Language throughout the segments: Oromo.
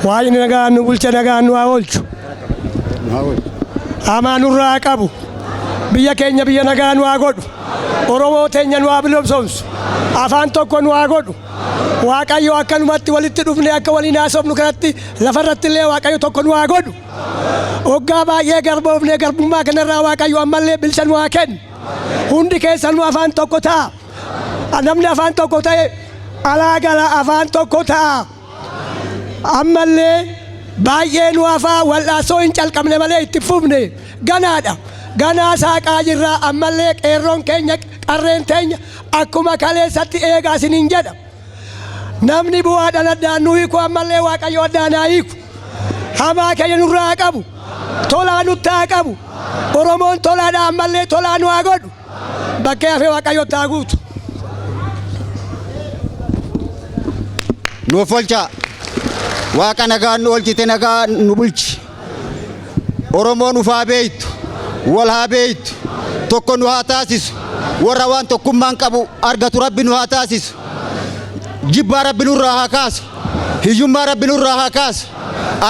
Waaqni nagaan nu bulche nagaan nu haa oolchu. Hamaa nurraa haa qabu. Biyya keenya biyya nagaa nu haa godhu. Oromoo teenya nu haa bilisoomsu. Afaan tokko nu haa godhu. Waaqayyo akkanumatti walitti dhufnee akka waliin haasofnu kanatti lafarratti illee Waaqayyo tokko nu haa godhu. Hoggaa baay'ee garboofnee garbummaa kanarraa Waaqayyo ammallee bilisa nu haa kennu. Hundi keessanuu afaan tokko ta'a. Namni afaan tokko ta'e alaa gala afaan tokko ta'a. Ammallee baay'ee nu hafaa wal'aansoo hin calqabne malee itti fufne ganaadha. Ganaa saaqaa jirra ammallee qeerroon keenya qarreen teenya akkuma kaleessatti eegaa isiniin jedha. Namni bu'aadhaan addaan nu hiiku ammallee Waaqayyo addaan haa hiiku. Hamaa keenya nurraa haa qabu. Tolaa nutti haa qabu. Oromoon tolaadha ammallee tolaa nu haa godhu. Bakkee hafee Waaqayyo itti haa guutu. Nuuf olchaa. Waaqa nagaan nu olchite nagaa nu bulchi. Oromoon uf haa beeytu, wal haa beeytu, tokko nu haa taasisu. Warra waan tokkummaan qabu argatu Rabbi nu haa taasisu. Jibbaa Rabbi nurraa haa kaasu. Hiyyummaa Rabbi nurraa haa kaasu.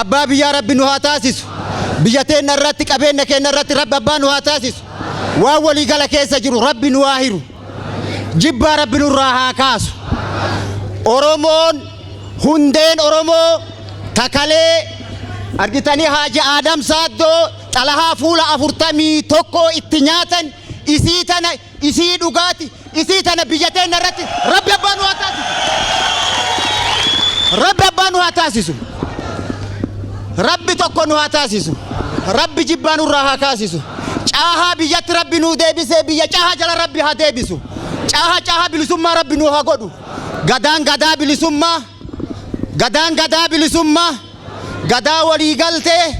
Abbaa biyyaa Rabbi nu haa taasisu. Biyya teenna irratti qabeenna keenna irratti Rabbi abbaa nu haa taasisu. Waan walii gala keessa jiru Rabbi nu haa hiru. Jibbaa Rabbi nurraa haa kaasu. Oromoon hundeen Oromoo takalee argitanii Haaji Aadam Saaddoo xalahaa fuula 41 itti nyaatan isii tana isii dhugaati isii tana biyya teenna irratti Rabbi abbaa nu haa taasisu. Rabbi abbaa nu haa taasisu. Rabbi tokko nu haa taasisu. Rabbi jibbaa nurraa haa kaasisu. Caahaa biyyatti Rabbi nuu deebisee biyya caahaa jala Rabbi haa deebisu. Caahaa caahaa bilisummaa Rabbi nuu haa godhu. Gadaan gadaa bilisummaa. Gadaan gadaa bilisummaa. Gadaa walii galtee.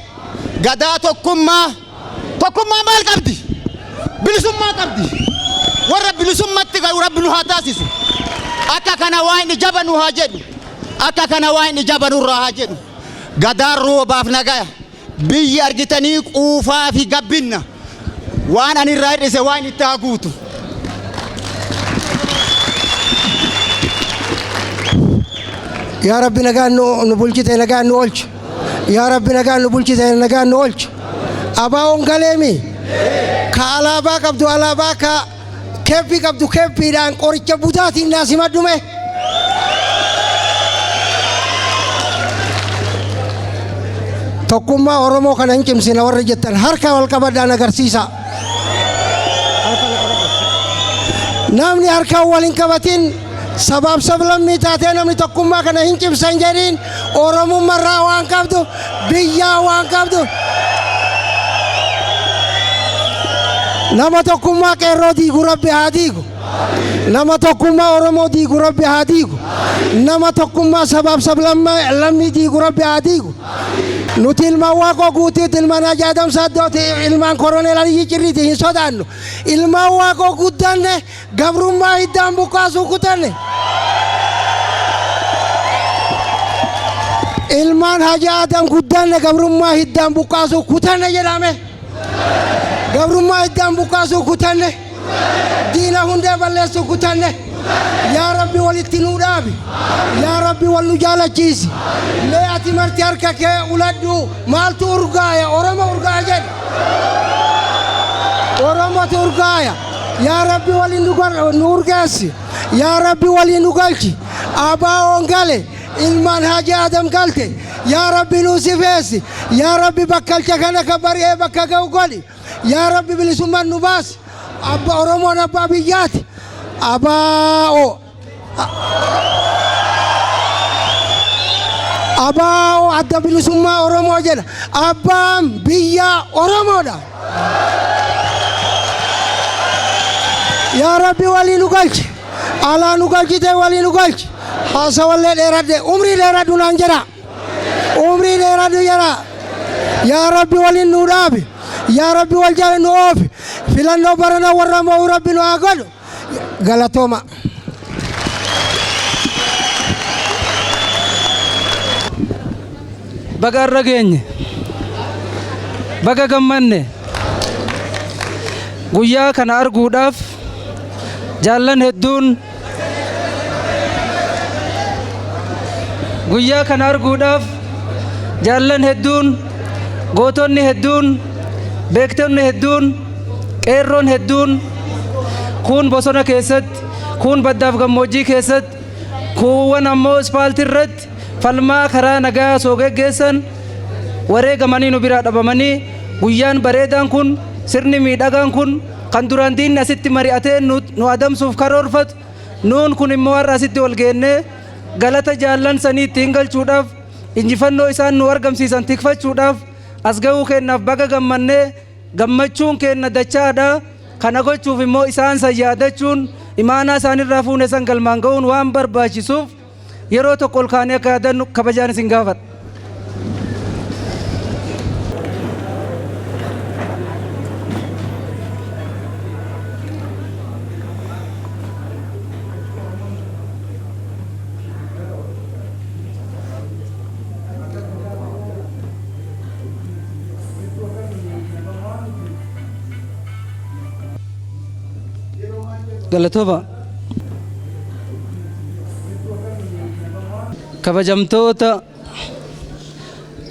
Gadaa tokkummaa. Tokkummaa maal qabdi? Bilisummaa qabdi. Warra bilisummatti gahu Rabbi nu haa taasisu. Akka kana waan jaba nu haa jedhu. Akka kana waan jaba nurraa haa jedhu. Gadaan roobaaf nagaya. Biyyi argitanii quufaa fi gabbinna. Waan ani irraa hir'ise waan itti haa guutu. Yaa Rabbi nagaan nu bulchite nagaan nu oolchi. Yaa Rabbi nagaan nu bulchite nagaan nu oolchi. Abaawoon galeemi. Ka alaabaa qabdu alaabaa ka keeppii qabdu keeppiidhaan qoricha budaatiin naa simadhume. Tokkummaa Oromoo kana hin cimsina warri jettan harka wal qabadhaan agarsiisa. Namni harkaan wal hin qabatin sabaaf sablammii taatee namni tokkummaa kana hin cimsan jedhiin Oromummarraa waan qabdu biyyaa waan qabdu. Nama tokkummaa qeerroo diigu Rabbi haa diigu. Nama tokkummaa Oromoo diigu Rabbi haa diigu. Nama tokkummaa sabaaf sablammii diigu Rabbi haa diigu. Nuti ilmaan Waaqoo Guutiiti, ilmaan Haji Adam Saaddooti, ilmaan Koroneel Aliyyii Cirriiti hin sodaannu. Ilmaan Waaqoo guddanne gabrummaa hiddaan buqqaasuu kutanne. Ilmaan Haji Adam guddanne gabrummaa hiddaan buqqaasuu kutanne jedhame. Gabrummaa hiddaan buqqaasuu kutanne. Diina hundee balleessuu kutanne. Yaa Rabbi walitti nuu dhaabi. Yaa Rabbi wal nu jaalachiisi. Mee ati marti harka kee uladhu maaltu urgaaya Oromo urgaaya jedhi. Oromotu urgaaya. Yaa Rabbi waliin nu urgeessi. Yaa Rabbi waliin nu galchi. Abaawoon gale ilmaan Haji Adam galte. Yaa Rabbi nuu sifeessi. Yaa Rabbi bakkalcha kana ka bari'ee bakka ga'u godhi. Yaa Rabbi bilisummaan nu baasi. Abba Oromoon abbaa biyyaati. Abaa'o. Abaa'o adda bilisummaa Oromoo jedha. Abbaan biyyaa Oromoodha. Yaa Rabbi walii nu galchi. Alaa nu galchite walii nu galchi. Haasawallee dheeradhe umrii dheeradhu naan jedha. Umrii dheeradhu jedha. Yaa Rabbi waliin nu dhaabi. Yaa Rabbi wal jala nu oofi. Filannoo barana warra mo'u Rabbi nu haa godhu. Galatooma. Baga irra geenye. Baga gammanne. Guyyaa kana arguudhaaf jaallan hedduun guyyaa kana arguudhaaf Jaallan hedduun, gootonni hedduun, beektonni hedduun, qeerroon hedduun kuun bosona keessatti, kuun baddaaf gammoojjii keessatti, kuuwwan ammoo ispaaltii irratti falmaa karaa nagaa osoo geggeessan wareegamanii nu biraa dhabamanii, guyyaan bareedaan kun, sirni miidhagaan kun, kan duraan diinni asitti mari'atee nu adamsuuf karoorfatu, nuun kun immoo har'a asitti wal geennee galata jaallan sanii ittiin galchuudhaaf, injifannoo isaan nu argamsiisan tikfachuudhaaf as ga'uu keennaaf baga gammannee. Gammachuun keenna dachaadha. Kana gochuuf immoo isaan san yaadachuun, imaanaa isaanirraa fuune san galmaan ga'uun waan barbaachisuuf, yeroo tokko ol kaanee akka yaadannu kabajaan isin gaafadha. Galatooma.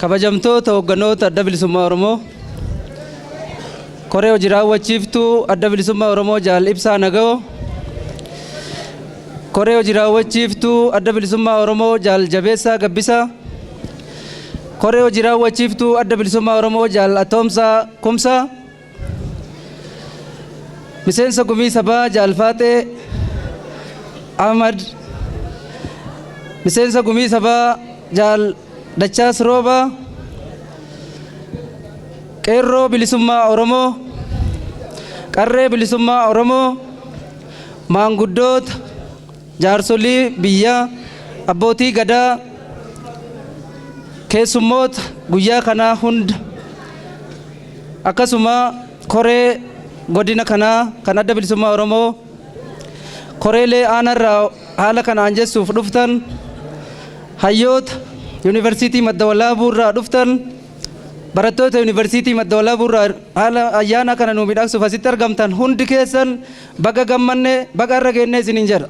Kabajamtoota hoogganoota Adda Bilisummaa Oromoo, koree hojii raawwachiiftuu Adda Bilisummaa Oromoo Jaal Ibsaa Naga'oo, koree hojii raawwachiiftuu Adda Bilisummaa Oromoo Jaal Jabeessaa Gabbisaa, koree hojii raawwachiiftuu Adda Bilisummaa Oromoo Jaal Atoomsaa Kumsaa, miseensa gumii sabaa Jaal Faaxee Ahmad, miseensa gumii sabaa Jaal Dachaas Roobaa, qeerroo bilisummaa Oromoo, qarree bilisummaa Oromoo, maanguddoota, jaarsolii biyyaa, abbootii gadaa, keessummoota guyyaa kanaa hunda, akkasuma koree godina kanaa kan Adda Bilisummaa Oromoo, koreelee aanarraa haala kana aanjessuuf dhuftan, hayyoota Yuunivarsiitii Madda Walaabuu irraa dhuftan, barattoota Yuunivarsiitii Madda Walaabuu irraa haala ayyaana kana nu miidhagsuuf asitti argamtan hundi keessan, baga gammanne, baga irra geennee isiniin jedha.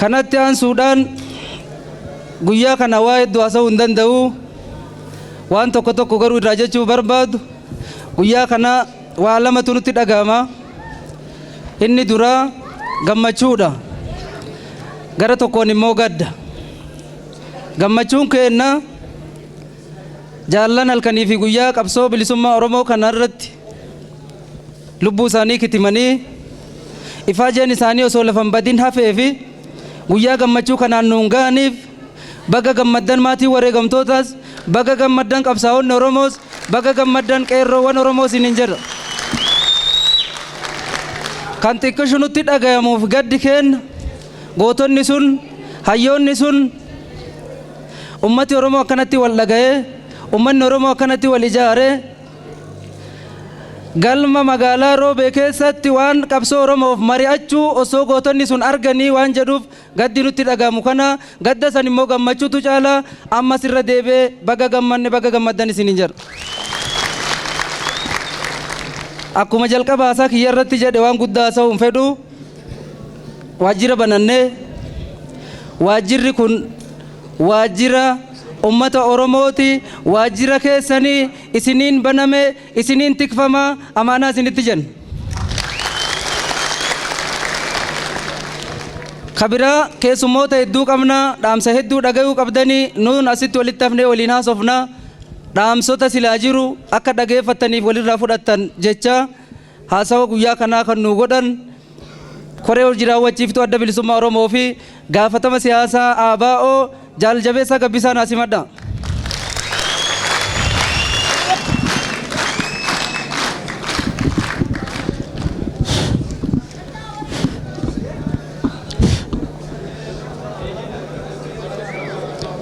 Kanatti aansuudhaan guyyaa kana waa hedduu haasa'uu hin danda'u. Waan tokko tokko garuu irraa jechuu barbaadu, guyyaa kana waa lamatu nutti dhaga'ama. Inni duraa gammachuudha. Gara tokkoon immoo gadda. Gammachuun keenna, jaallan halkanii fi guyyaa qabsoo bilisummaa Oromoo kana irratti lubbuu isaanii kitimanii, ifaajeen isaanii osoo lafan badin hafee fi guyyaa gammachuu kanaan nuun ga'aniif baga gammaddan. Maatii wareegamtootaas baga gammaddan, qabsaa'onni Oromoos baga gammaddan, qeerroowwan Oromoos isiniin jedha. Kan xiqqishu nutti dhagayamuuf gaddi keenna, gootonni sun, hayyoonni sun, ummati Oromoo akkanatti wal dhaga'ee, ummanni Oromoo akkanatti wal ijaaree, galma magaalaa Roobee keessatti waan qabsoo Oromoof mari'achuu osoo gootonni sun arganii waan jedhuuf gaddi nutti dhagahamu. Kana gadda san immoo gammachuutu caala. Ammas irra deebi'ee baga gammanne, baga gammaddan isiniin jedha. Akkuma jalqaba haasaa kiyya irratti jedhe, waan guddaa haasa'uu hin fedhu. Waajjira banannee, waajjirri kun waajjira ummata Oromooti, waajjira keessanii isiniin baname, isiniin tikfama, amaanaa isinitti jenna. Kabiraa keessummoota hedduu qabna, dhaamsa hedduu dhagayuu qabdanii. Nuun asitti walitti hafnee waliin haasofna. Dhaamsota silaa jiru akka dhageeffattaniif walirraa fudhattan jecha, haasawa guyyaa kanaa kan nu godhan koree hojii raawwachiiftuu Adda Bilisummaa Oromoo fi gaafatama siyaasaa ABO Jaal Jabeessaa Gabbisaa naa simadha.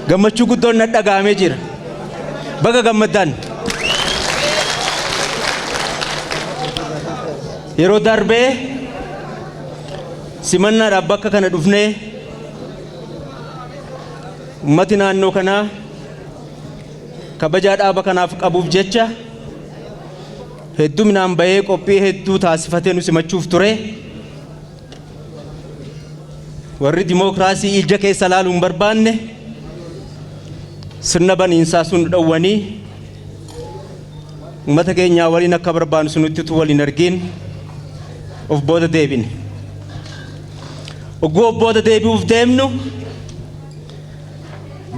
Gammachuu guddoon na dhaga'amee jira. Baga gammaddaan. Yeroo darbee simannaadhaaf bakka kana dhufnee, ummati naannoo kanaa kabajaa dhaaba kanaaf qabuuf jecha hedduminaan bahee qophii hedduu taasifatee nu simachuuf ture. Warri dimookiraasii ija keessa laaluu hin barbaanne sirna baniinsaa sun dhowwanii uummata keenyaa waliin akka barbaannu sunutti utuu waliin argiin of booda deebine. Ogguu of booda deebi'uuf deemnu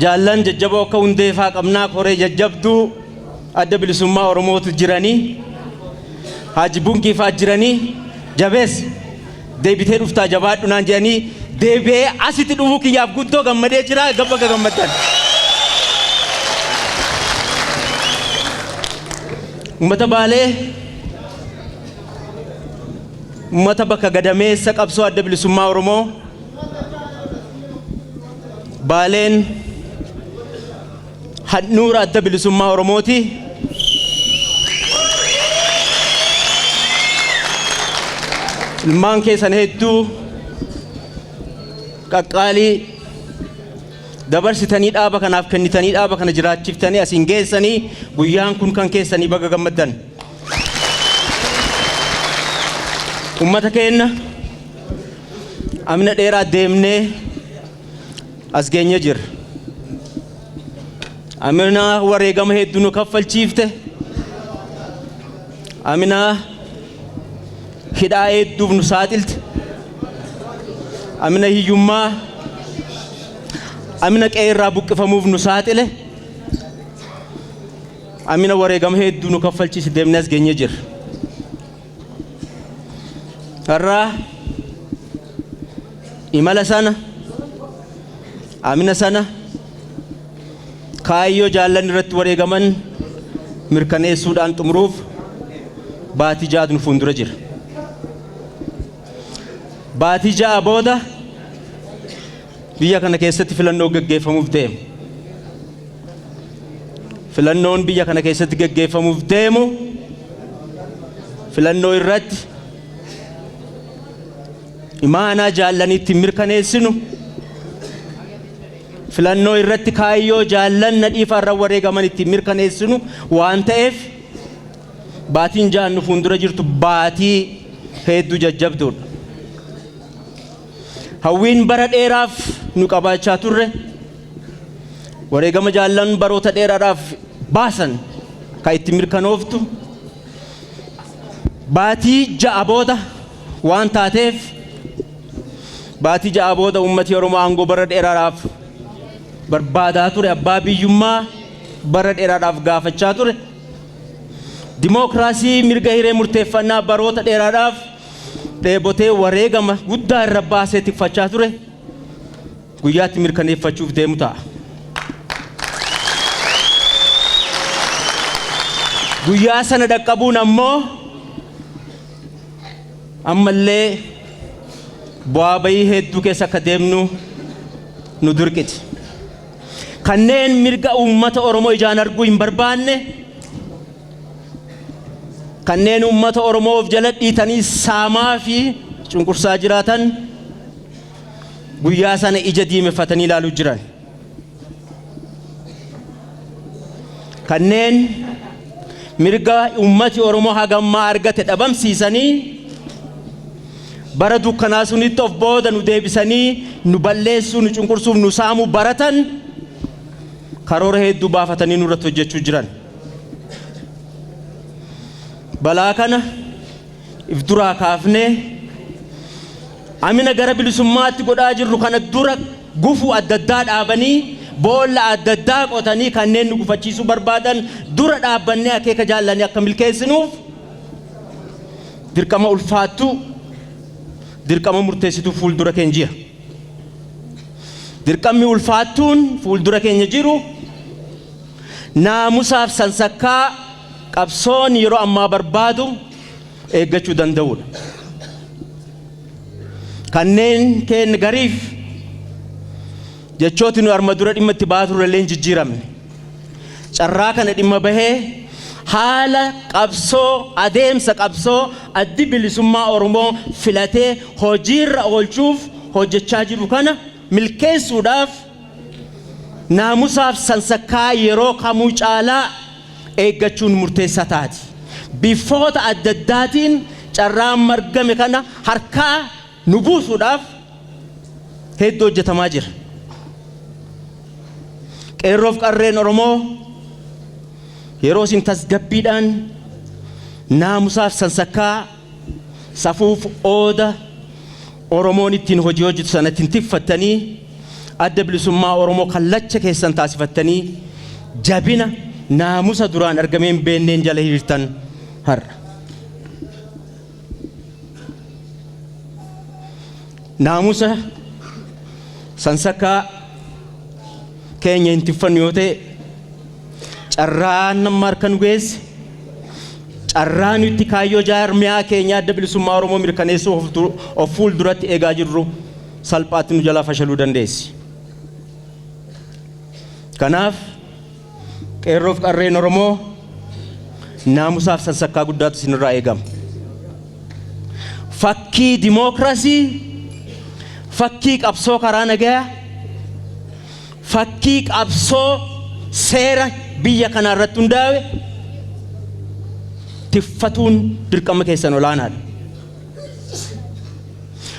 jaallan jajjaboo akka hundeefaa qabnaa, koree jajjabduu Adda Bilisummaa Oromootu jiranii, Haaji Bunkii fa'aa jiranii, jabees deebitee dhuftaa jabaadhu naan jedhanii deebi'ee asitti dhufuu kiyyaaf guddoo gammadee jira, baga gammaddan. Uummata Baalee, uummata bakka gadameessa qabsoo Adda Bilisummaa Oromoo, Baaleen handhuura Adda Bilisummaa Oromooti. Ilmaan keessan hedduu qaqqaalii dabarsitanii dhaaba kanaaf kennitanii, dhaaba kana jiraachiftanii asiin geessanii, guyyaan kun kan keessanii, baga gammaddan. Uummata keenya, amna dheeraa deemnee as geenye jirra. Amina wareegama hedduu nu kaffalchiifte. Amina hidhaa hedduuf nu saaxilte. Amina hiyyummaa, amina qe'ee irraa buqqifamuuf nu saaxile. Amina wareegama hedduu nu kaffalchiise deemnee as geenye jirra. Har'aa imala sana, amina sana, kaayyoo jaallan irratti wareegaman mirkaneessuudhaan xumuruuf baatii 6tu nu fuuldura jira. Baatii 6 booda biyya kana keessatti filannoo gaggeeffamuuf deemu. Filannoon biyya kana keessatti gaggeeffamuuf deemu, filannoo irratti imaanaa jaallaniitti mirkaneessinu, filannoo irratti kaayyoo jaallan nadhiifa irra wareegaman itti mirkaneessinu waan ta'eef, baatiin 6n nu fuuldura jirtu baatii hedduu jajjabduudha. Hawwiin bara dheeraaf nu qabaachaa turre, wareegama jaallan baroota dheeraadhaaf baasan kan itti mirkanooftu baatii 6 booda waan taateef, baatii 6 booda uummati Oromoo aangoo bara dheeraadhaaf barbaadaa ture, abbaa biyyummaa bara dheeraadhaaf gaafachaa ture, dimookiraasii mirga hiree murteeffannaa baroota dheeraadhaaf dheebotee wareegama guddaa irra baasee tikfachaa ture guyyaatti mirkaneeffachuuf deemu ta'a. Guyyaa sana dhaqqabuun ammoo ammallee bu'aa bayii hedduu keessa akka deemnu nu dirqiti. Kanneen mirga uummata Oromoo ijaan arguu hin barbaanne, kanneen uummata Oromoo of jala dhiitanii saamaa fi cunqursaa jiraatan guyyaa sana ija diimeffatanii ilaaluu jiran. Kanneen mirga uummati Oromoo hagammaa argate dhabamsiisanii bara dukkanaa sunitti of booda nu deebisanii nu balleessuu, nu cunqursuuf, nu saamuu baratan karoora hedduu baafatanii nurratti hojjechuu jiran. Balaa kana if duraa kaafnee amina gara bilisummaatti godhaa jirru kana dura gufuu adda addaa dhaabanii, boolla adda addaa qotanii kanneen nu gufachiisuu barbaadan dura dhaabbannee akeeka jaallanii akka milkeessinuuf dirqama ulfaattuu, dirqama murteessituu fuuldura keenya jira. Dirqamni ulfaattuun fuuldura keenya jiru naamusaaf sansakkaa qabsoon yeroo ammaa barbaadu eeggachuu danda'uudha. Kanneen keenya gariif jechooti nu arma dura dhimma itti bahaa turre illee hin jijjiiramne. Carraa kana dhimma bahee haala qabsoo, adeemsa qabsoo Addi Bilisummaa Oromoo filatee hojiirra oolchuuf hojjechaa jiru kana milkeessuudhaaf naamusaaf sansakkaa yeroo kamuu caalaa eeggachuun murteessaa taati. Bifoota adda addaatiin carraa margame kana harkaa nu buusuudhaaf Hedduu hojjetamaa jira. Qeerroof qarreen Oromoo yeroo isin tasgabbiidhaan naamusaaf sansakkaa safuuf ooda Oromoon ittiin hojii hojjetu sana ittiin tiffattanii adda bilisummaa Oromoo kallacha keessan taasifattanii jabina naamusa duraan argamee hin beenneen jala hiriirtan har'a. Naamusa sansakkaa keenya hin tiffannu yoo ta'e, carraan nama harka nu geesse, carraa nuti kaayyoo jaarmiyaa keenya adda bilisummaa Oromoo mirkaneessuu of fuulduratti eegaa jirru salphaatti nu jalaa fashaluu dandeessi. Kanaaf qeerroof qarreen Oromoo naamusaaf sansakkaa guddaatu isinirraa eegama. Fakkii dimookiraasii, fakkii qabsoo karaa nagayaa, fakkii qabsoo seera biyya kanaa irratti hundaa'e tiffatuun dirqama keessan olaanaadha.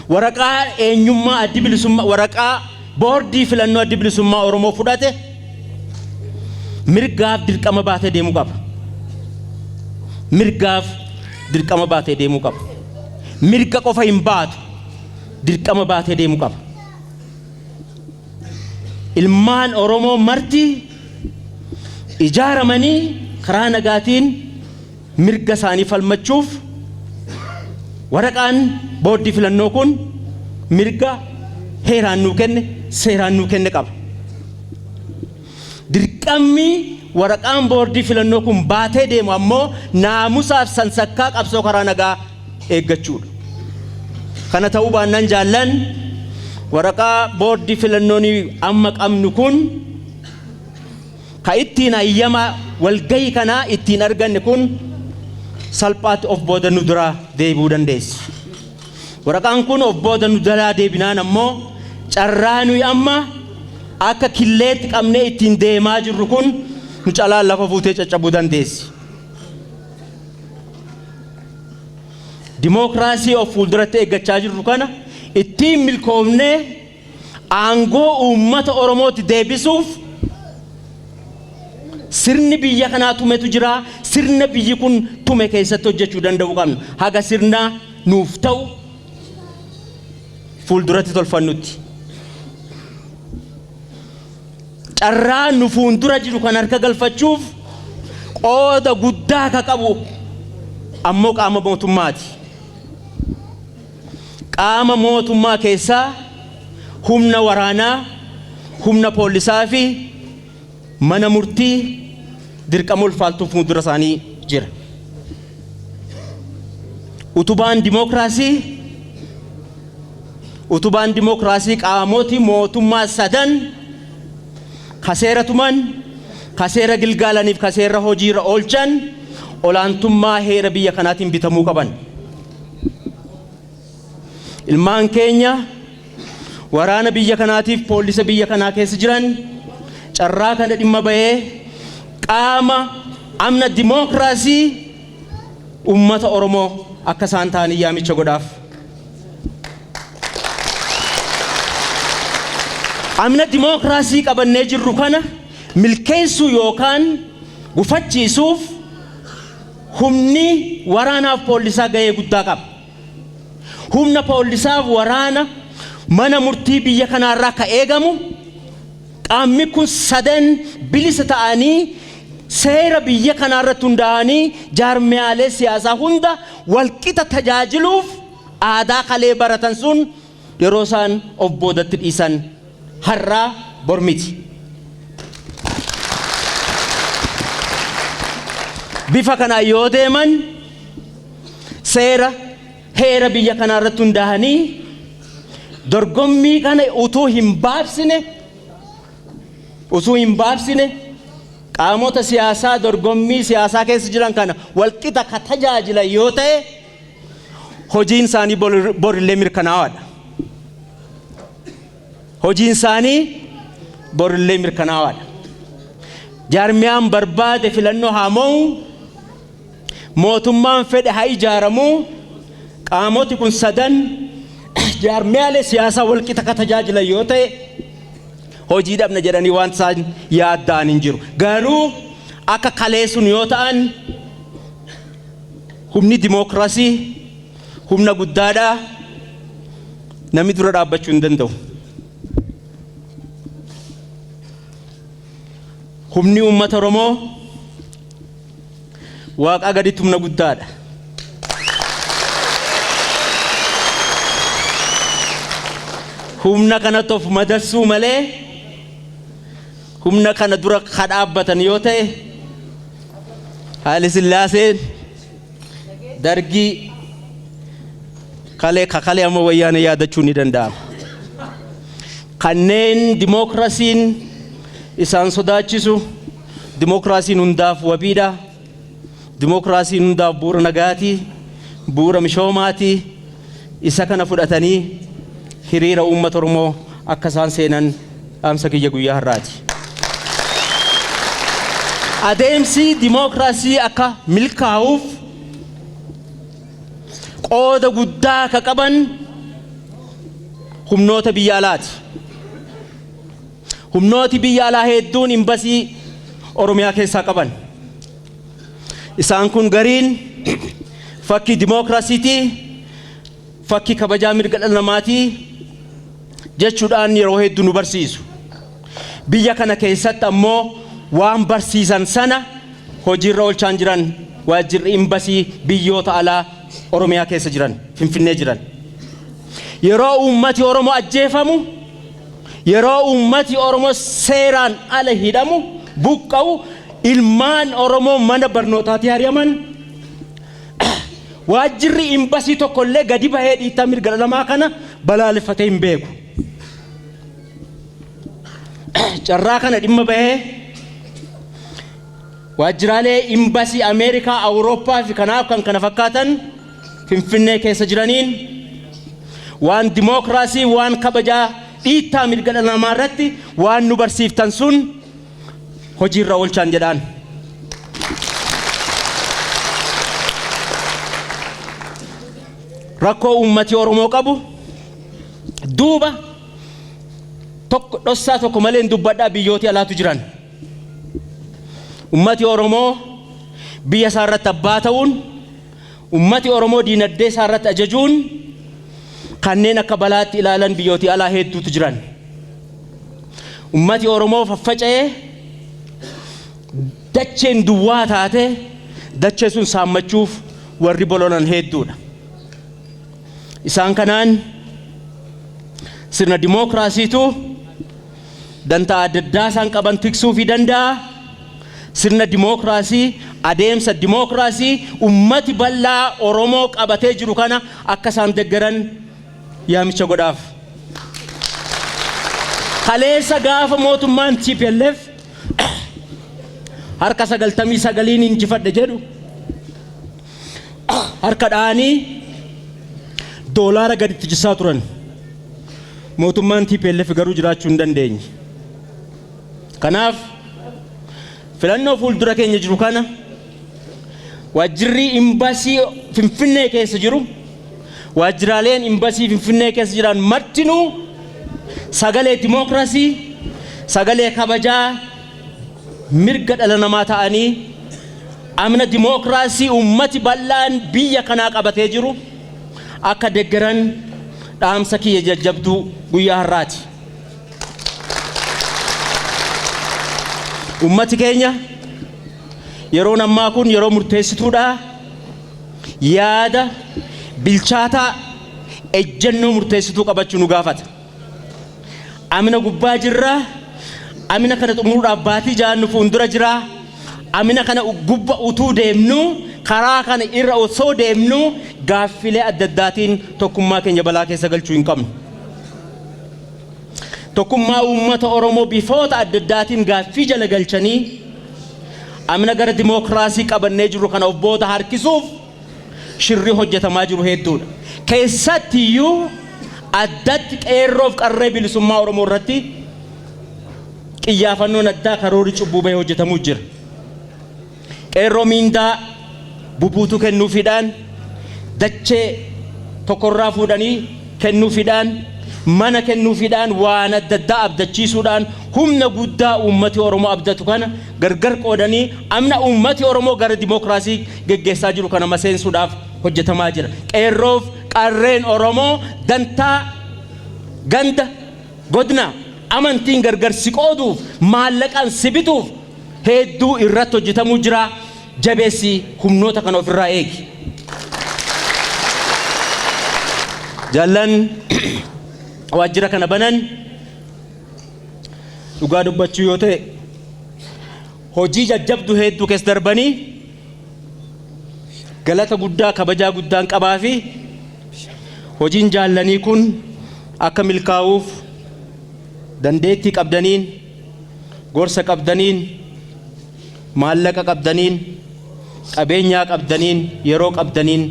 Waraqaa eenyummaa addi bilisummaa, waraqaa boordii filannoo addi bilisummaa Oromoo fudhate mirgaaf dirqama baatee deemuu qaba. Mirgaaf dirqama baatee deemuu qaba. Mirga qofa hin baatu, dirqama baatee deemuu qaba. Ilmaan Oromoo marti ijaaramanii karaa nagaatiin mirga isaanii falmachuuf waraqaan boordii filannoo kun mirga heeraan nuu kenne, seeraan nuu kenne qaba. Dirqamni waraqaan boordii filannoo kun baatee deemu ammoo naamusaaf sansakkaa qabsoo karaa nagaa eeggachuudha. Kana ta'uu baannaan jaallan, waraqaa boordii filannoon amma qabnu kun ka ittiin hayyama walgahii kanaa ittiin arganne kun salphaatti of booda nu duraa deebi'uu dandeessi. Waraqaan kun of booda nu jalaa deebinaan ammoo carraa nuyi amma akka killeetti qabnee ittiin deemaa jirru kun nu calaan lafa fuutee caccabuu dandeessi. Dimookiraasii of fuulduratti eeggachaa jirru kana ittiin milkoofnee aangoo uummata Oromootti deebisuuf sirni biyya kanaa tumetu jira. Sirna biyyi kun tume keessatti hojjechuu danda'uu qabna. Haga sirna nuuf ta'u fuulduratti tolfannutti. Carraa nu fuuldura jiru kan harka galfachuuf qooda guddaa ka qabu ammoo qaama mootummaati. Qaama mootummaa keessaa humna waraanaa, humna poolisaa fi mana murtii dirqama ulfaaltuu fuuldura isaanii jira. Utubaan dimookiraasii qaamoti mootummaa sadan ka seera tuman, ka seera gilgaalaniif ka seera hojiirra oolchan olaantummaa heera biyya kanaatiin bitamuu qaban. Ilmaan keenya waraana biyya kanaatiif poolisa biyya kanaa keessa jiran carraa kana dhimma bahee qaama amna dimookiraasii ummata Oromoo akka isaan ta'anii yaamicha godhaaf. Amna dimookiraasii qabannee jirru kana milkeessuu yookaan gufachiisuuf humni waraanaaf poolisaa gahee guddaa qaba. Humna poolisaaf waraana mana murtii biyya kanaarraa ka eegamu qaamni kun sadan bilisa ta'anii seera biyya kanaarratti hundaa'anii jaarmiyaalee siyaasaa hunda walqixa tajaajiluuf aadaa kalee baratan sun yeroo isaan of boodatti dhiisan har'aa bormiti. Bifa kanaan yoo deeman, seera heera biyya kanaa irratti hundaa'anii dorgommii kana utuu hin baabsine qaamota siyaasaa dorgommii siyaasaa keessa jiran kana walqixa ka tajaajilan yoo ta'e, hojiin isaanii borillee mirkanaawaadha. Hojiin isaanii borillee mirkanaawaadha. Jaarmiyaan barbaade filannoo haa mo'u, mootummaan fedhe haa ijaaramuu, qaamoti kun sadan Jaarmiyaalee siyaasaa walqixa ka tajaajilan yoo ta'e, hojii dhabna jedhanii waan isaan yaadda'an hin jiru. Garuu akka kaleessun yoo ta'an, humni dimookiraasii humna guddaadha, namni dura dhaabbachuu hin danda'u. Humni uummata Oromoo Waaqaa gaditti humna guddaadha. Humna kanatti of madassuu malee, humna kana dura ka dhaabbatan yoo ta'e, Haayile Sillaaseen, Dargii kalee kakalee amma Wayyaanee yaadachuu ni danda'ama. Kanneen dimookiraasiin isaan sodaachisu, dimookiraasiin hundaaf wabiidha. Dimookiraasiin hundaaf bu'uura nagaati, bu'uura mishoomaati. Isa kana fudhatanii hiriira uummata Oromoo akka isaan seenan dhaamsa kiyya guyyaa har'aati. Adeemsi dimookiraasii akka milkaa'uuf qooda guddaa akka qaban humnoota biyya alaati. Humnooti biyya alaa hedduun imbasii Oromiyaa keessaa qaban. Isaan kun gariin fakkii dimookiraasiitii, fakkii kabajaa mirga dhala namaatii jechuudhaan yeroo hedduu nu barsiisu. Biyya kana keessatti ammoo waan barsiisan sana hojiirra oolchaan jiran waajjirri imbasii biyyoota alaa Oromiyaa keessa jiran, Finfinnee jiran. Yeroo uummati Oromoo ajjeefamu, yeroo uummati Oromoo seeraan ala hidhamu, buqqa'u, ilmaan Oromoo mana barnootaatii ari'aman, waajjirri imbasii tokkollee gadi bahee dhiittaa mirga dhala namaa kana balaaleffatee hin beeku. Carraa kana dhimma bahee waajjiraalee imbasii Ameerikaa, Awurooppaa fi kanaaf kan kana fakkaatan Finfinnee keessa jiraniin, waan dimookiraasii, waan kabajaa dhiittaa mirga dhala namaa irratti waan nu barsiiftan sun hojiirra oolchaan jedhaan. Rakkoo uummati Oromoo qabu duuba tokko dhossaa tokko malee hin dubbadhaa, biyyooti alaatu jiran. Ummati Oromoo biyya isaa irratti abbaa ta'uun, ummati Oromoo diinagdee isaa irratti ajajuun kanneen akka balaatti ilaalan biyyooti alaa hedduutu jiran. Ummati Oromoo faffaca'ee dacheen duwwaa taate, dachee sun saammachuuf warri bololan hedduudha. Isaan kanaan sirna dimookiraasiitu dantaa adda addaa isaan qaban tiksuufii danda'a. Sirna dimookiraasii, adeemsa dimookiraasii ummati bal'aa Oromoo qabatee jiru kana akka isaan deggeran yaamicha godhaaf. Kaleessa gaafa mootummaan TPLF harka 99n injifadhe jedhu, harka dha'anii doolaara gaditti jissaa turan. Mootummaan TPLF garuu jiraachuu hin dandeenye. Kanaaf filannoo fuuldura keenya jiru kana waajjirri imbasii Finfinnee keessa jiru, waajjiraaleen imbasii Finfinnee keessa jiran martinuu sagalee dimookiraasii, sagalee kabajaa mirga dhala namaa ta'anii, amna dimookiraasii ummati bal'aan biyya kanaa qabatee jiru akka deggeran dhaamsa kiyya jajjabduu guyyaa har'aati. Ummati keenya, yeroon ammaa kun yeroo murteessituudha. Yaada bilchaataa, ejjennoo murteessituu qabachuu nu gaafata. Amina gubbaa jirra. Amina kana xumuruudhaaf baatii 6 nu fuuldura jira. Amina kana gubba utuu deemnu, karaa kana irra osoo deemnu, gaaffilee adda addaatiin tokkummaa keenya balaa keessa galchuu hin qabnu. Tokkummaa uummata Oromoo bifoota adda addaatiin gaaffii jala galchanii amina gara dimookiraasii qabannee jirru kana of booda harkisuuf shirri hojjetamaa jiru hedduudha. Keessatti iyyuu addatti qeerroof qarree bilisummaa Oromoo irratti qiyyaafannoon addaa, karoorri cubbuu bahee hojjetamuu jira. Qeerroo miindaa bubuutuu kennuufiidhaan dachee tokkorraa fuudhanii kennuufiidhaan, mana kennuufiidhaan, waan adda addaa abdachiisuudhaan humna guddaa uummati Oromoo abdatu kana gargar qoodanii amna uummati Oromoo gara dimookiraasii geggeessaa jiru kana maseensuudhaaf hojjetamaa jira. Qeerroof qarreen Oromoo dantaa ganda, godina, amantiin gargar si qooduuf, maallaqaan si bituuf hedduu irratti hojjetamuu jira. Jabeessi humnoota kana ofirraa eegi. Jaallan waajjira kana banan, dhugaa dubbachuu yoo ta'e, hojii jajjabdu hedduu keessa darbanii galata guddaa, kabajaa guddaan qabaa fi hojiin jaallanii kun akka milkaa'uuf dandeettii qabdaniin, gorsa qabdaniin, maallaqa qabdaniin, qabeenyaa qabdaniin, yeroo qabdaniin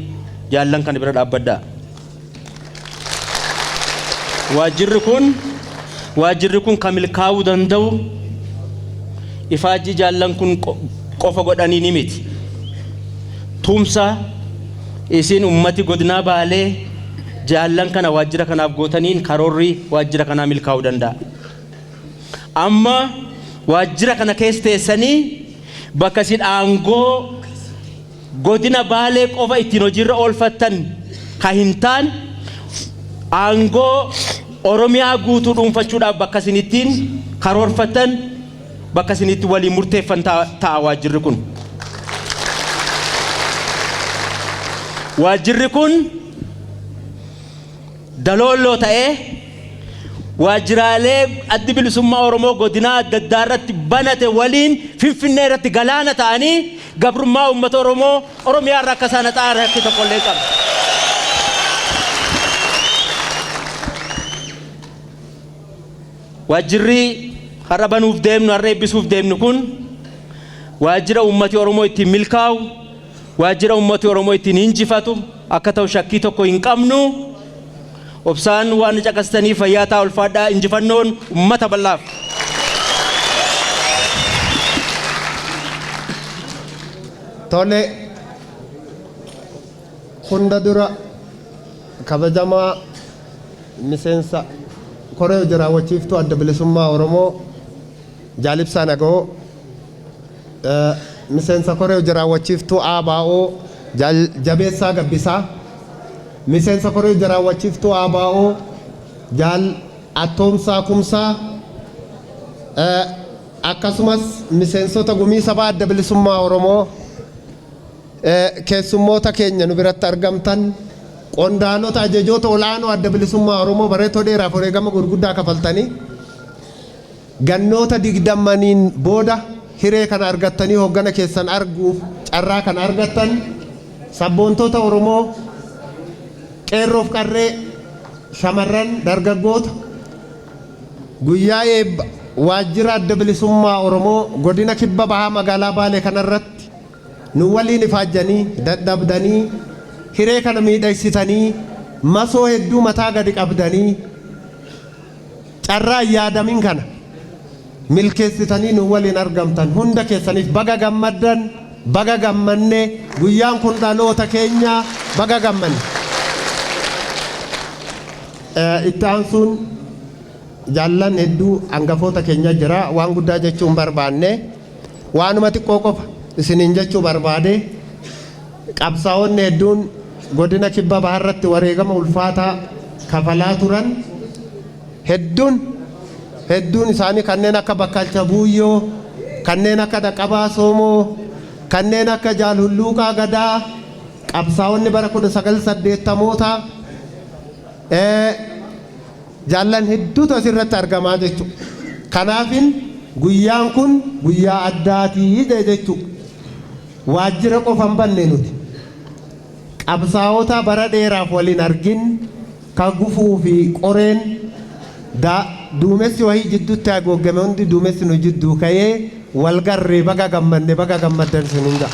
jaallan kana bira dhaabbadhaa. Waajjirri kun kan milkaa'uu danda'u ifaajjii jaallan kun qofa godhanii ni miti. Tumsa isin ummati godinaa Baalee jaallan kana waajjira kanaaf gootaniin karoorri waajjira kanaa milkaa'uu danda'a. Amma waajjira kana keessa teessanii bakka isin aangoo godina Baalee qofa ittiin hojiirra oolfattan ka hin taane, aangoo Oromiyaa guutuu dhuunfachuudhaaf bakka isin ittiin karoorfattan, bakka isin itti waliin murteeffan ta'a waajjirri kun. Waajjirri kun daloolloo ta'ee waajjiraalee Addi Bilisummaa Oromoo godinaa adda addaa irratti banate waliin Finfinnee irratti galaana ta'anii gabrummaa uummata Oromoo Oromiyaa irra akka isaan haxaa'an harki tokko illee hin qabne. Waajjirri har'a banuuf deemnu, har'a eebbisuuf deemnu kun waajjira uummati Oromoo ittiin milkaa'u, waajjira uummati Oromoo ittiin injifatu akka ta'u shakkii tokko hin qabnu. Obsaan waan caqastanii fayyaa ta'a, ulfaadhaa. Injifannoon uummata bal'aaf. Tole, hunda dura kabajamaa miseensa koree hojii raawwachiiftuu Adda Bilisummaa Oromoo Jaal Ibsaa Naga'oo, miseensa koree hojii raawwachiiftuu ABO Jaal Jabeessaa Gabbisaa, miseensa koree hojii raawwachiiftuu ABO Jaal Attoomsaa Kumsaa, akkasumas miseensota gumii sabaa Adda Bilisummaa Oromoo, keessummoota keenya nu biratti argamtan, qondaalota ajajoota ol'aanoo Adda Bilisummaa Oromoo bareetoo dheeraaf wareegama gurguddaa kafaltanii gannoota 20n booda hiree kana argattanii hoggana keessan arguuf carraa kana argattan, sabboontota Oromoo, qeerroof qarree, shamarran, dargaggoota, guyyaa eebba waajjira Adda Bilisummaa Oromoo godina Kibba Bahaa magaalaa Baalee kanarratti nu waliin ifaajjanii dadhabdanii hiree kana miidhagsitanii masoo hedduu mataa gadi qabdanii carraa hin yaadamin kana milkeessitanii nu waliin argamtan hunda keessaniif baga gammaddan, baga gammanne. Guyyaan kun dhaloota keenya, baga gammanne. Itti aansuun jaallan hedduu hangafoota keenya jira. Waan guddaa jechuu hin barbaanne, waanuma xiqqoo qofa isiniin jechuu barbaade. Qabsaa'onni hedduun godina Kibba Bahaarratti wareegama ulfaataa kafalaa turan hedduun hedduun isaanii, kanneen akka Bakkalcha Buuyyoo, kanneen akka Dhaqqabaa Soomoo, kanneen akka Jaal Hulluuqaa Gadaa, qabsaa'onni bara 1980moota, jaallan hedduutu asirratti argamaa jechuudha. Kanaafin guyyaan kun guyyaa addaatii jechuudha. Waajjira qofa hin banne nuti. Qabsaa'ota bara dheeraaf waliin argin ka gufuu fi qoreen duumessi wahii jidduutti haguuggame hundi, duumessi nu jidduu ka'ee wal garree baga gammanne, baga gammaddan isiniin ga'a.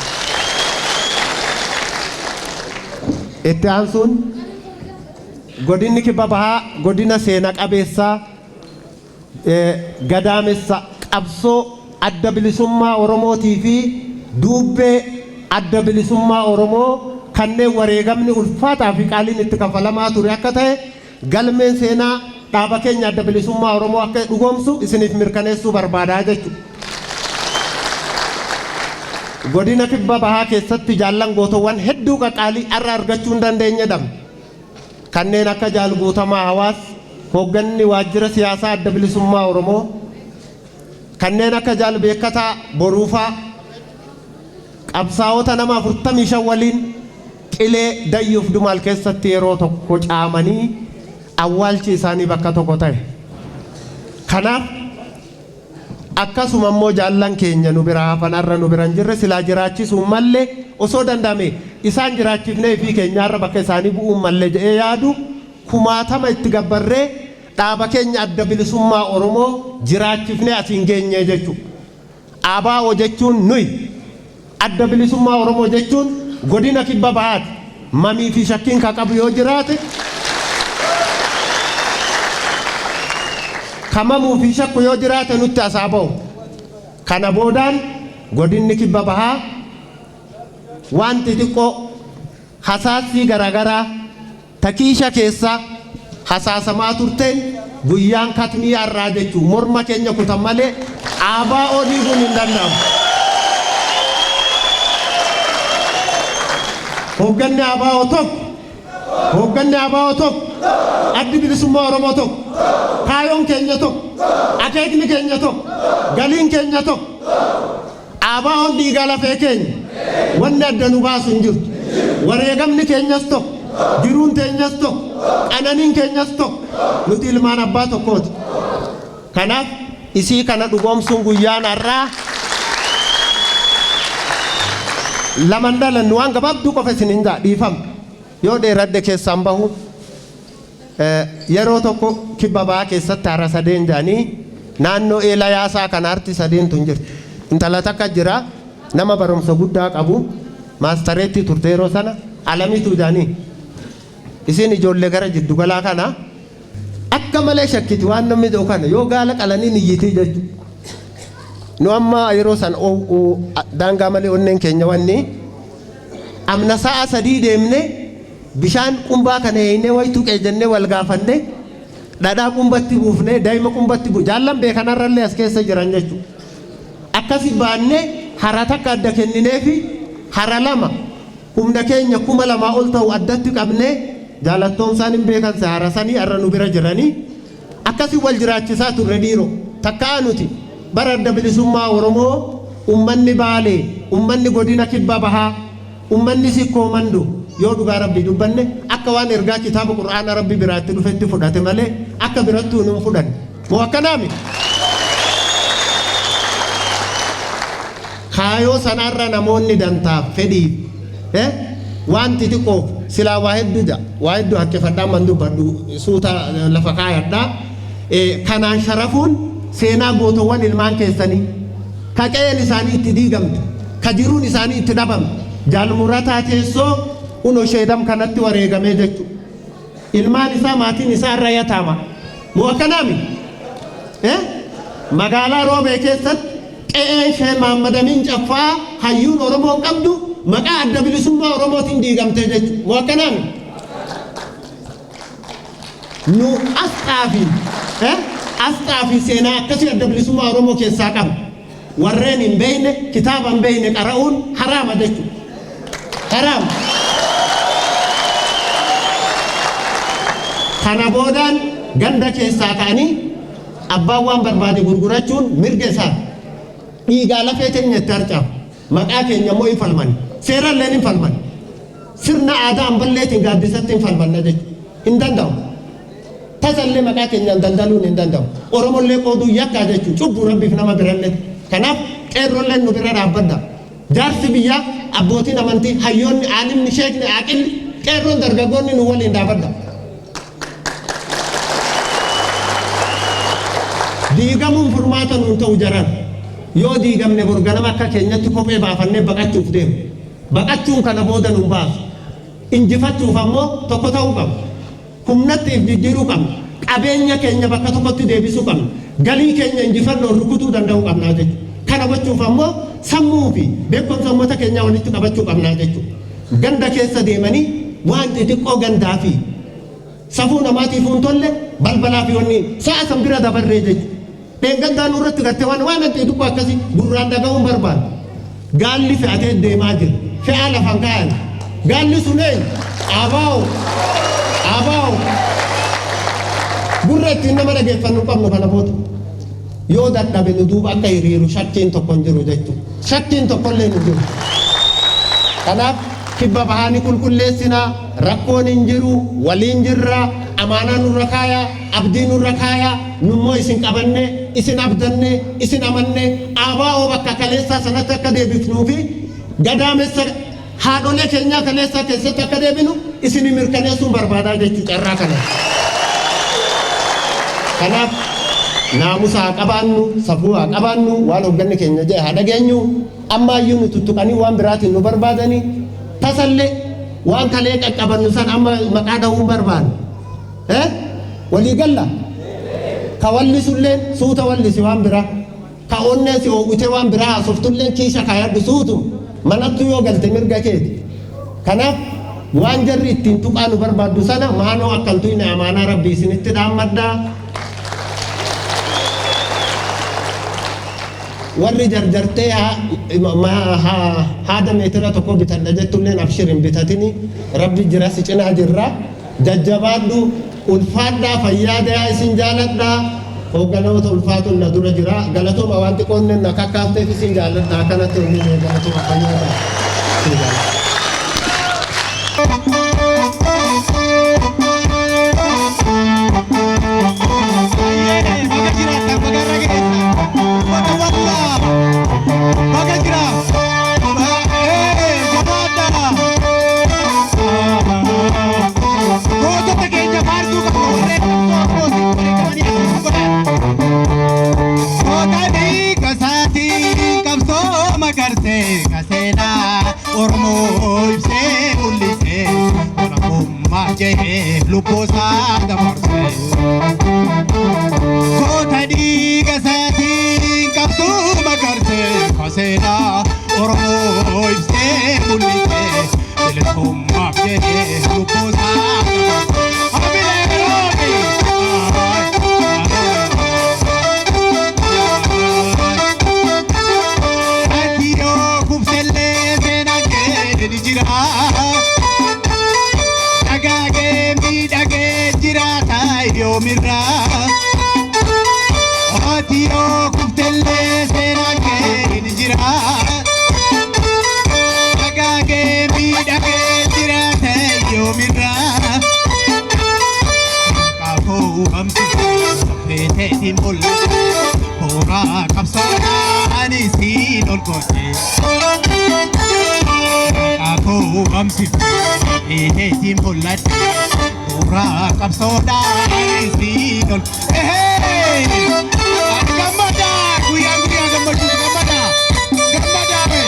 Itti aansuun godinni Kibba Bahaa godina seena qabeessaa, gadaamessa qabsoo Adda Bilisummaa Oromootii fi duubbee Adda Bilisummaa Oromoo kanneen wareegamni ulfaataa fi qaaliin itti kafalamaa ture akka ta'e Galmeen seenaa dhaaba keenya Adda Bilisummaa Oromoo akka dhugoomsu isiniif mirkaneessuu barbaadaa jechuudha. Godina Kibba Bahaa keessatti jaallan gootowwan hedduu qaqaalii har'a argachuu hin dandeenye dhabne. Kanneen akka Jaal Guutamaa Hawaas, hoogganni waajjira siyaasaa Adda Bilisummaa Oromoo, kanneen akka Jaal Beekkataa Boruufaa, qabsaa'ota nama 45 waliin Qilee Dayyuuf Dumaal keessatti yeroo tokko caamanii awwaalchi isaanii bakka tokko ta'e. Kanaaf akkasuma immoo jaallan keenya nu biraa hafan har'a nu bira hin jirre silaa jiraachisuun malle, osoo danda'ame isaan jiraachifnee ifii keenya har'a bakka isaanii bu'uun malle jedhee yaadu kumaatama itti gabbarree dhaaba keenya Adda Bilisummaa Oromoo jiraachifnee asiin geenyee jechuudha. ABO jechuun nuyi. Adda Bilisummaa Oromoo jechuun Godina Kibba Bahaati. Mamii fi shakkiin ka qabu yoo jiraate, ka mamuu fi shakku yoo jiraate nutti as haa bahu. Kana boodaan Godinni Kibba Bahaa waan xixiqqoo hasaassii garaagaraa ta kiisha keessa hasaasamaa turteen guyyaan katmii har'aa jechuun morma keenya kutan malee ABO diiguun hin danda'amu. Hoogganni ABO tokko, hoogganni ABO tokko, Addi Bilisummaa Oromoo tokko, kaayoon keenya tokko, akeekni keenya tokko, galiin keenya tokko. ABOn dhiigaa lafee keenya. Wanni adda nu baasu hin jirtu. Wareegamni keenyas tokko, jiruun teenyas tokko, qananiin keenyas tokko. Nuti ilmaan abbaa tokkooti. Kanaaf isii kana dhugoomsuun guyyaan har'aa laman dhalannu waan gabaabduu qofa isin hin ja'a, dhiifama. Yoo dheeradhe keessaan bahu. Yeroo tokko Kibba Bahaa keessatti hara sadeen jedhanii naannoo Eela Yaasaa kana harti sadeentu hin jirti. Intala takka jira, nama barumsa guddaa qabu, maastareettii turte yeroo sana, Alamituu jedhanii. Isiin ijoollee gara jiddugalaa kana akka malee shakkiti waan namni jedhu kana, yoo gaala qalanii niyyitii jechuudha. Nu amma yeroo san daangaa malee onneen keenya wanni amna sa'a 3 deemne bishaan qumbaa kana eeynee way tuqee jennee wal gaafanne, dhadhaa qumbatti buufne, daa'ima qumbatti bu jaallan beekanarrallee as keessa jiran jechuudha. Akkasi baanne hara takka adda kennineefi hara lama humna keenya 2000 ol ta'u addatti qabne, jaalattoomsaan hin beekan hara sanii har'a nu bira jiranii. Akkasi wal jiraachisaa turre dhiiroo. Takkaa nuti bara Adda Bilisummaa Oromoo ummanni Baalee, ummanni Godina Kibba Bahaa, ummanni Sikkoo Mandoo yoo dhugaa Rabbii dubbanne akka waan ergaa kitaaba Qur'aana Rabbi biraa itti dhufetti fudhate malee akka birattuu nun fudhanne. Moo akkanaami? Kaayoo sanarra namoonni dantaaf fedhiif waan xixiqqoof silaa waa hedduu ja'a. Waa hedduu haqqifadhaa man dubbadhu suuta lafa kaayadhaa. Kanaan sharafuun seenaa gootowwan ilmaan keessanii ka qe'een isaanii itti diigamte, ka jiruun isaanii itti dhabamte, Jaal Murataa Teessoo uno sheedam kanatti wareegamee jechuudha. Ilmaan isaa, maatiin isaa irra yataama. Moo akkanaami? Magaalaa Roobee keessatti qe'een Sheeh Mahaammad Amiin Caffaa hayyuun Oromoon qabdu maqaa Adda Bilisummaa Oromootiin diigamtee jechuudha. Moo akkanaami? Nu asxaa fi seenaa akkasii Adda Bilisummaa Oromoo keessaa qabna. Warreen hin beekne, kitaaba hin beekne qara'uun haraama jechuudha. Haraama. Kana boodaan ganda keessaa ka'anii abbaan waan barbaade gurgurachuun mirga isaati. Dhiigaa lafee keenya itti harcaafu. Maqaa keenya immoo hin falmanne. Seeralleen hin falmanne. Sirna aadaa amballeetiin gaaddisatti hin falmanna jechuudha. Hin danda'amu. Tasallee maqaa keenyaan daldaluun hin danda'amu. Oromollee qooduun yakkaa jechuudha. Cubbuu Rabbiif nama birallee. Kanaaf qeerrolleen nu bira dhaabbadha. Jaarsi biyyaa, abbootiin amantii, hayyoonni, aalimni, sheekni, aaqilli, qeerroon dargaggoonni nu waliin dhaabadha. Diigamuun furmaata nuun ta'u jaran. Yoo diigamne bor ganama akka keenyatti kophee baafannee baqachuuf deemu. Baqachuun kana booda nun baasu. Injifachuuf ammoo tokko ta'uu qabna. Humnatti if jijjiiruu qabna. Qabeenya keenya bakka tokkotti deebisuu qabna. Galii keenya injifannoon rukutuu danda'uu qabnaa jechuudha. Kana gochuuf ammoo sammuu fi beekumsa uummata keenyaa walitti qabachuu qabnaa jechuudha. Ganda keessa deemanii waan xixiqqoo gandaa fi Safuu namaatiif hin tolle balbalaa fi wanni sa'a san bira dabarree jechuudha. Dheengaddaa nurratti gartee waan ati dubbu akkasii gurraan dhaga'uun barbaadu. Gaalli fe'atee deemaa jira. Fe'aa lafan kaayan. Gaalli sun eenyu? Abaa'o. Abaa'o. Gurra ittiin nama dhageeffannu qabnu kana booda. Yoo dadhabe nu duuba akka hiriiru shakkiin tokko hin jiru jechuudha. Shakkiin tokkollee hin jiru. Kanaaf kibba bahaa ni qulqulleessinaa, rakkoon hin jiru, waliin jirra, amaanaa nurra kaayaa, abdii nurra kaayaa, nummoo isin qabanne, isin abdanne, isin amanne, ABO bakka kaleessaa sanatti akka deebifnuu fi gadaamessa haadholee keenyaa kaleessaa keessatti akka deebinu isin mirkaneessuun barbaadaa jechuu carraa kana. Kanaaf naamusa haa qabaannu, safuu haa qabaannu, waan hoogganni keenya jedhe haa dhageenyu, ammaayyuu nu tuttuqanii waan biraatiin nu barbaadanii tasallee waan kalee qaqqabannu san amma maqaa dha'uun barbaannu. Walii galla? Ka wallisulleen suuta wallisi waan biraa. Ka onnee si oowwite waan biraa haasoftulleen kiisha kaayadhu suutu. Manattu yoo galte mirga keeti. Kanaaf waan jarri ittiin tuqaa nu barbaaddu sana maanoo akkan tuyne amaanaa rabbii isinitti dhaammadhaa. Warri jarjartee haada meetira tokko bitadha jettulleen abshir hin bitatini, rabbi jira, si cinaa jirra. Jajjabaadhu, ulfaadhaa, fayyaa isin jaaladhaa. Hoogganoota ulfaatuun na dura jira. Galatooma, waan xiqqoon na kakkaafteef isin jaaladha. Akkanatti onni galatooma, fayyaa isin jaaladha. Baga jiraattan, baga irra geessa. Bakka wallaa. Baga jira. Jabaadhaa. Gootota keenya faarsuu qabna, warreen qabsoo abbootii wareegamanii asitti godhan. Goota dhiiga isaatiin qabsoo magarsee, kaseenaa Oromoo ibsee mul'isee, walabummaa jehee lubbuu isaa dabarsee. Goota dhiiga isaatiin qabsoo magarsee, kaseenaa Oromoo ibsee mul'isee, bilisummaaf jehee lubbuu isaa dabarsee. Hamilee roobi! Ati yoo kuftellee seenaan kee ni jira. Dagaagee miidhagee jiraata yoomirraa. Ati yoo kuftellee seenaan kee ni jira. Dagaagee miidhagee jiraata yoomirraa. Kaafuu hamtu feeteetiin mul'ata. Bu'uura qabsoodhaan isiin ol goote. Kaafuu hamtu feeteetiin mul'ata. Bu'uura qabsoodhaan isiin ol. Gammadaa, guyyaan guyyaa gammachuuf gammadaa. Gammadaa be.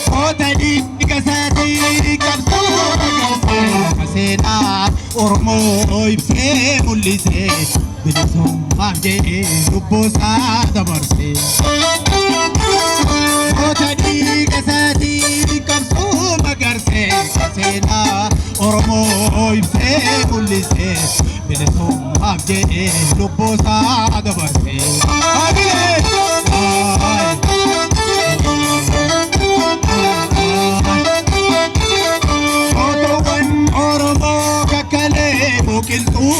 Goota dhiiga isaatii qabsoo magarsee, seenaa Oromoo ibsee mul'isee, bilisummaaf jedhee lubbuu isaa dabarsee. Goota dhiiga isaatii qabsoo magarsee, seenaa Oromoo ibsee mul'isee, bilisummaaf jedhee lubbuu isaa dabarsee. Hamilee! Otoowwan Oromoo kakkalee boqiltuu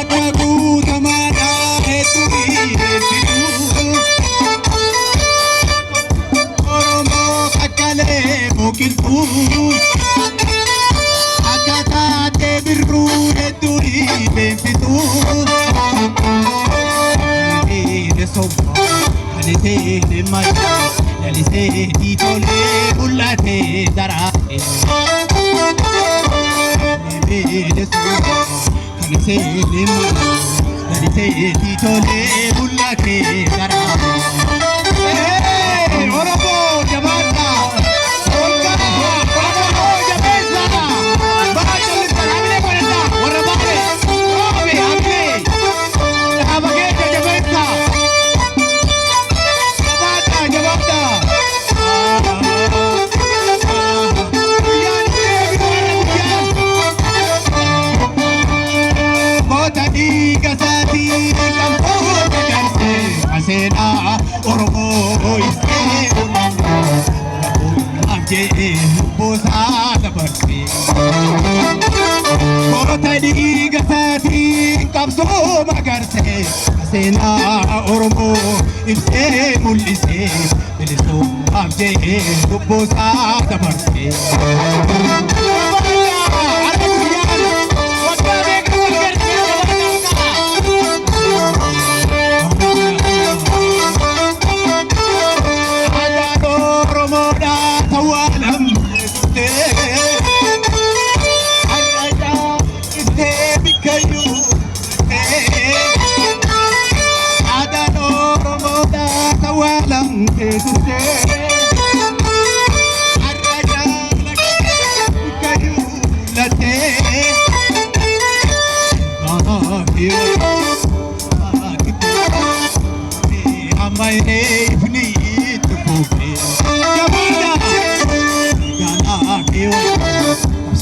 akka guutamaadhaa hedduu dhiyeessitu. Oromoo kakkalee boqiltuu akka taatee birruu hedduu dhiyeessitu. Kan isheen malee lalisee tiitolee mul'atee daraare. Kan isheen malee lalisee tiitolee mul'atee daraare. Oromoo jabaadhaa! Olkaa! Oromoo jabeessaa! Bahaa callisan hamilee godhadhaa! Warra baale! Roobe hamilee! Goota dhiiga isaatiin qabsoo magarsee, seenaa Oromoo ibsee mul'isee, bilisummaaf jedhee lubbuu isaa dabarsee. Aadaan Oromoodhaa tawaalamtee, har'a ittee bikkayyuu. Aadaan Oromoodhaa tawaalamtee turtee, har'a bikkayyuu lattee. Amma ifni itti fufee. Jabaadha! Gaalaa keewwa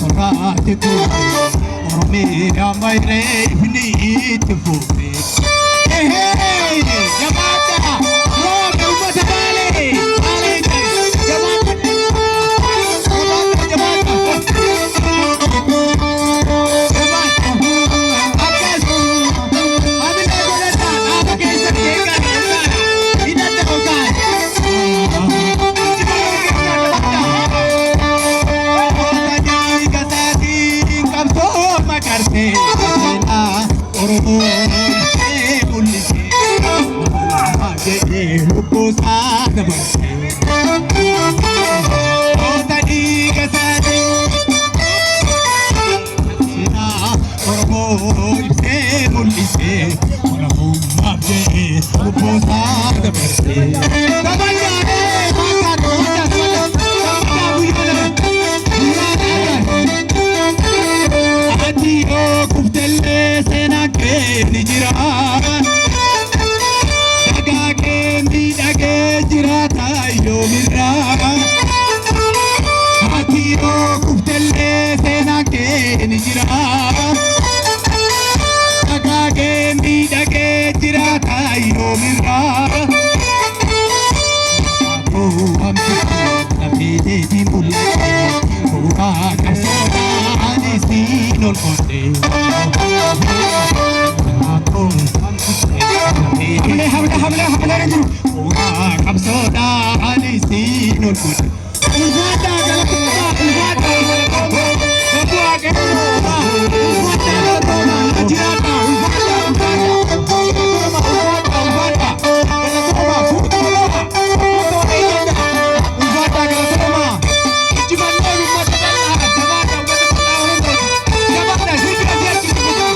sorraatti kuufee. Oromiyaa amma ifni itti fufee. Ehee! Jabaadha! Roobe uummata Baalee! Baalee! Jabaadha! Jabaadha! Jabaadha! Akkas! Hamilee godhadhaa! Dhaaba keessatti eegaa eegaa! Hidhadha yookaan! Goota dhiiga isaatiin qabsoo makarsee, seenaa Oromoo ibsee mul'isee, jedhee lubbuu isaa dabarsee. Goota dhiiga isaatiin seenaa Oromoo ibsee mul'isee, Oromummaaf jedhee lubbuu isaa dabarsee. Gabajaadhee maakkaan wadda wadda wadda guyyaa guyyaa. Ati yoo kuftellee seenaan kee ni jira. Dagaagee miidhagee jiraata yoomirraa. Ati yoo kuftellee seenaan kee ni jira. Dagaagee miidhagee jiraata yoomirraa. Lafeeteetiin mul'ate, suuraa qabsoodhaan isiin ol qodde. Hamlee hamlee hamlee hamlee jiru. Suuraa qabsoodhaan isiin ol qodde. Ulfaadhaa galatooma, ulfaadhaa galatooma. Obbo Waaqeeroo, ulfaadhaa galatooma, jiraadhaa, ulfaadhaa, ulfaadhaa. Galatooma, ulfaadhaa, ulfaadhaa. Galatooma, fuutooloma, fuutoo eeyyadha. Ulfaadhaa galatooma. Injifannoo uummata bal'aa, jabaadhaa uummata bal'aa Oromooti. Jabaadhaa sirbi asii achi jiru.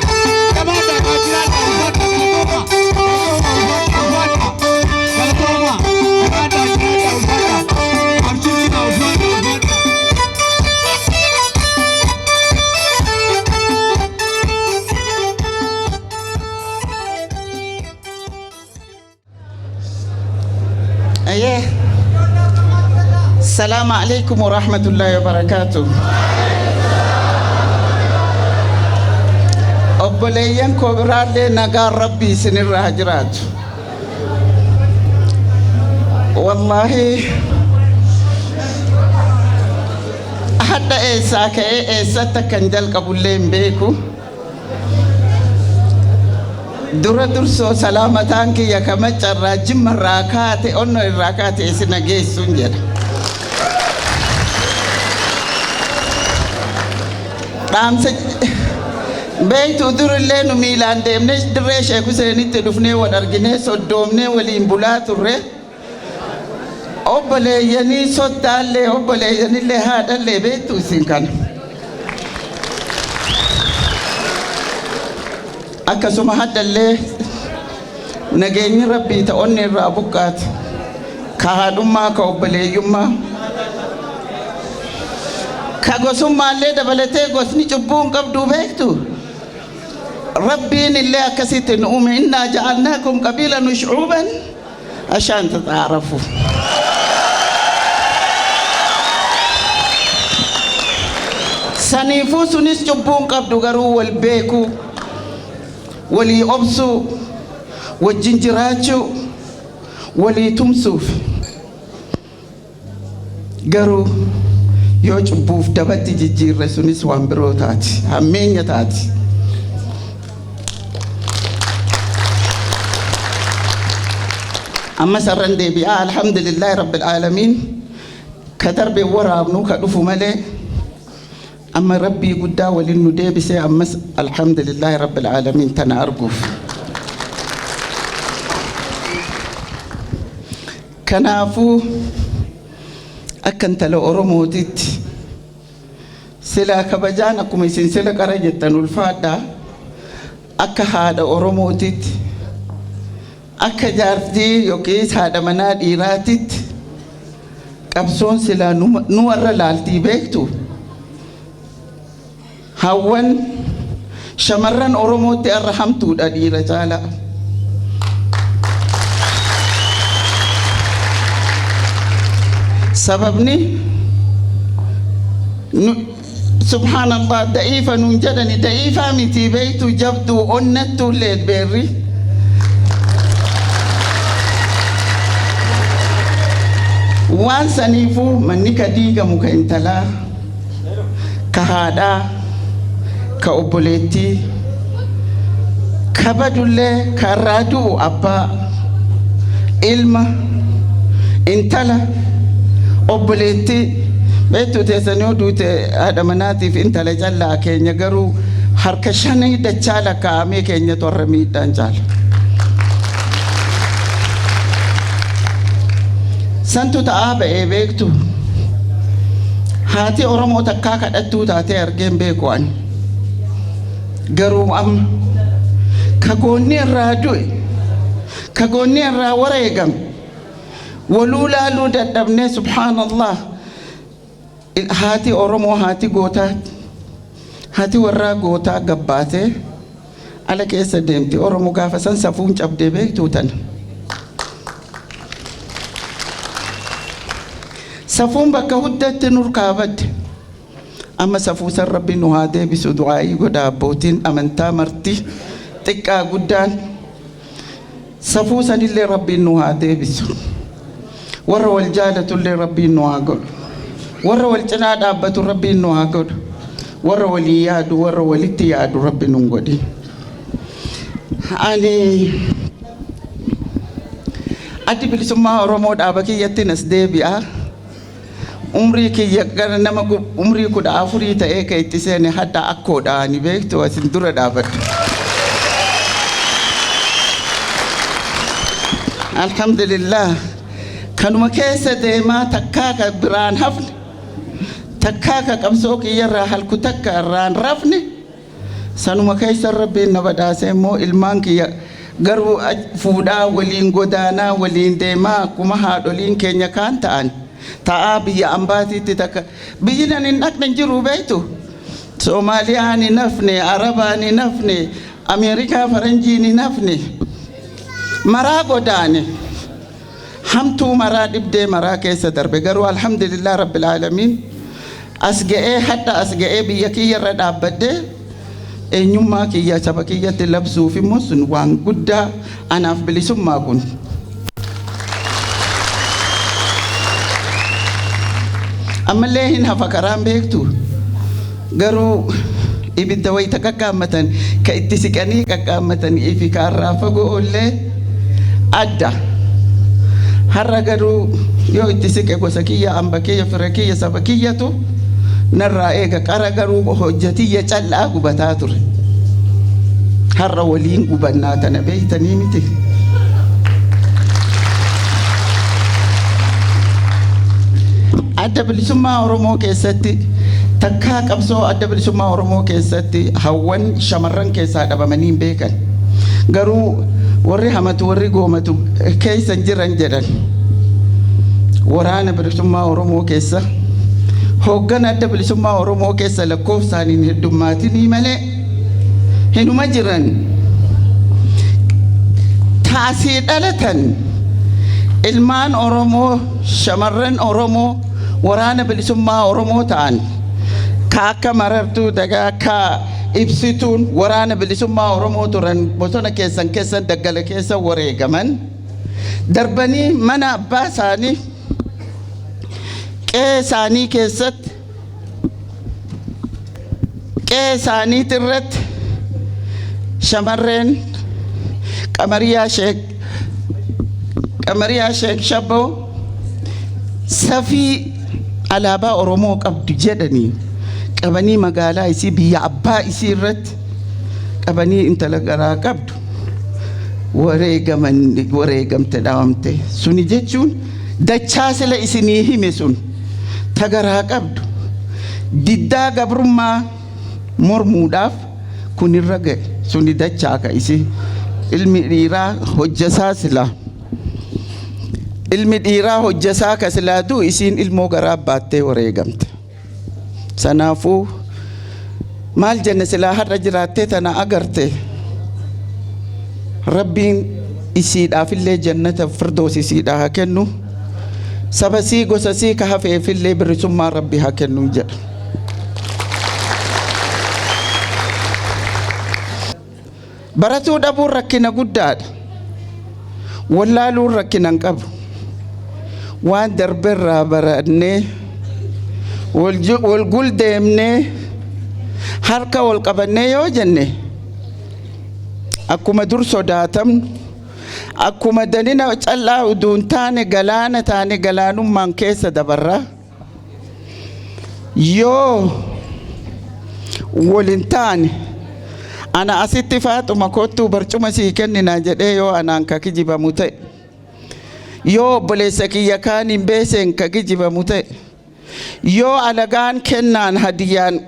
Jabaadhaa jiraadhaa, ulfaadhaa galatooma. Galatooma, ulfaadhaa, ulfaadhaa. Galatooma, jabaadhaa, jiraadhaa, ulfaadhaa. Abshirraa, ulfaadhaa, ulfaadhaa. Aye. Salaamu alaikum wa rahmatullahi wa barakatuh. Obboleeyyan koo biraallee nagaan Rabbii isinirra haa jiraatu. Wallaahi hadha eessaa ka'ee eessatti akkan jalqabullee hin beeku. Dura dursoo salaamataan kiyya kamacarraa Jimmarraa kaate onno irraa kaate isin geessuun jedha. Dhaamsa beektu, durillee nu miilaan deemnee dirree Sheek Huseenitti dhufnee wal arginee soddoomnee waliin bulaa turre. Obboleeyyanii soddaallee, obboleeyyanillee, haadhallee beektu isin kana. Akkasuma haddallee nageenyi Rabbii ta'onni irraa buqqaate, ka haadhummaa, ka obboleeyyummaa, ka gosummaallee dabalatee, gosni cubbuu hin qabduu beektu. Rabbiin illee akkasitti nu uume: "Innaa ja'alnaakum qabiilan shu'uuban ashaan tata'aarafu." Saniifuu sunis cubbuu hin qabdu, garuu wal beekuu, walii obsuu, wajjin jiraachuu, walii tumsuuf. Garuu Yoo cubbuuf dabatti jijjiirre sunis waan biroo taati, hammeenya taati. Amma sarran deebi'aa, alhamdulillaahi rabbil aalamiin, ka darbe waraabnu ka dhufu malee amma rabbii guddaa waliin nu deebisee, ammas alhamdulillaahi rabbil aalamiin tana arguuf. Kanaafuu akka intala Oromootitti silaa kabajaan akkuma isin sila qara jettan ulfaadhaa, akka haadha Oromootitti, akka jaartii yookiis haadha manaa dhiiraatitti qabsoon silaa nu warra laaltii beektu. Hawwan shamarran Oromootti har'a hamtuudha dhiira caalaa. Sababni subhaanallah da'iifa nuun jedhani, da'iifaa miti beektu, jabduu onnattuu illee beerri. Waan saniifuu manni ka diigamu ka intalaa, ka haadhaa, ka obboleettii, ka badullee ka irraa du'u abbaa, ilma, intala, obboleettii. Beektu, teessan yoo duute haadha manaatiif intala callaa, keenya garuu harka shanii dachaa lakkaa'amee keenya torra miidhaan caala. Santu ta'aa ba'ee beektu. Haati Oromoo takkaa kadhattuu taatee argeen beeku ani. Garuu amma ka goonni irraa du'e, ka goonni irraa wareegame, waluu laaluu dadhabnee, subhaanallah, haati Oromoo, haati gootaa, haati warraa gootaa gabbaatee ala keessa deemti. Oromoo gaafa san safuun cabdee beektuu tana. Safuun bakka hundatti nurkaa badde. Amma safuu san Rabbi nu haa deebisu, du'aa'ii godha abbootiin amantaa marti, xiqqaa guddaan. Safuu sanillee Rabbiin nu haa deebisu. Warra wal jaalatullee Rabbiin nu haa godhu. Warra wal cinaa dhaabbatu Rabbiin nu haa godhu. Warra walii yaadu, warra walitti yaadu Rabbi nun godhin. Ani Addi Bilisummaa Oromoo dhaaba kiyyatti nas deebi'a. Umrii kiyya gara nama umrii 14 ta'ee ka itti seene, hadda akkoodha ani beektu asin dura dhaabadhu. Alhamdulillah, kanuma keessa deemaa takkaa ka biraan hafne, takkaa ka qabsoo kiyyarraa halku takka irraan rafne, sanuma keessa Rabbiin na badhaase. Immoo ilmaan kiyya garuu fuudhaa waliin godaanaa waliin deemaa akkuma haadholiin keenya kaan ta'an ta'aa biyya ambaatiitti takka biyyi nan hin dhaqne hin jiru beektu. Soomaaliyaan hin hafne, Arabaan hin hafne, Ameerikaa faranjiin hin hafne, maraa godaane, hamtuu maraa dhibdee maraa keessa darbe. Garuu alhamdulillah rabbil aalamiin, as ga'ee, hadha as ga'ee biyya kiyya irra dhaabbadhee eenyummaa kiyya saba kiyyatti labsuuf immoo sun waan guddaa anaaf bilisummaa kun. Ammallee hin hafa karaan beektu, garuu ibidda wayita qaqqaammatan ka itti siqanii qaqqaammatanii fi kaarraa fagoo illee adda. Har'a garuu yoo itti siqe gosa kiyya, amba kiyya, fira kiyya, saba kiyyatu narraa eega. Qara garuu hojjetiyya callaa gubataa ture. Har'a waliin gubannaa tana beeytanii miti. Adda Bilisummaa Oromoo keessatti takkaa qabsoo Adda Bilisummaa Oromoo keessatti hawwan shamarran keessaa dhabamanii hin beekan. Garuu warri hamatu, warri goomatu keessa hin jiran jedhan. Waraana Bilisummaa Oromoo keessa, hooggana Adda Bilisummaa Oromoo keessa lakkoofsaan hin heddummatinii malee hinuma jiran. Taasii dhalatan ilmaan Oromoo, shamarran Oromoo Waraana Bilisummaa Oromoo ta'an ka akka Marartuu Dagaa, ka Ibsituun Waraana Bilisummaa Oromoo turan, bosona keessan keessan daggala keessa wareegaman darbanii mana abbaa isaanii, qe'ee isaanii keessatti Qe'ee isaaniit irratti shamarreen Qamariyaa Sheek Qamariyaa Sheek Shabboo safii alaabaa Oromoo qabdu jedhanii qabanii magaalaa isii, biyya abbaa isii irratti qabanii, intala garaa qabdu wareegaman, wareegamte, dhaawamte. Suni jechuun dachaa sila isinii hime sun ta garaa qabdu diddaa gabrummaa mormuudhaaf kun irra ga'e. Suni dachaa ka isi ilmi dhiiraa hojjasaa silaa ilmi dhiiraa hojjasaa ka silaa du'u, isiin ilmoo garaa baattee wareegamte. Sanaafuu maal jenne? Silaa har'a jiraattee tana agarte, Rabbiin isiidhaafillee jannata firdoos isiidhaa haa kennu, saba sii, gosa sii ka hafeefillee bilisummaa Rabbi haa kennu jedha. Baratuu dhabuun rakkina guddaadha. Wallaaluun rakkina hin qabu. Waan darberraa barannee, wal guldeemnee, harka wal qabannee yoo jenne, akkuma dur sodaatamnu, akkuma danina callaa utuu hin taane galaana taane, galaanummaan keessa dabarraa. Yoo wal hin taane, ana asitti "Faaxuma, kottuu barcuma sii kenninaa" jedhee yoo anaan ka kijibamu ta'e, yoo obboleessa kiyya kaaniin beeseen ka kijibamu ta'e, yoo alagaan kennaan hadiyyaan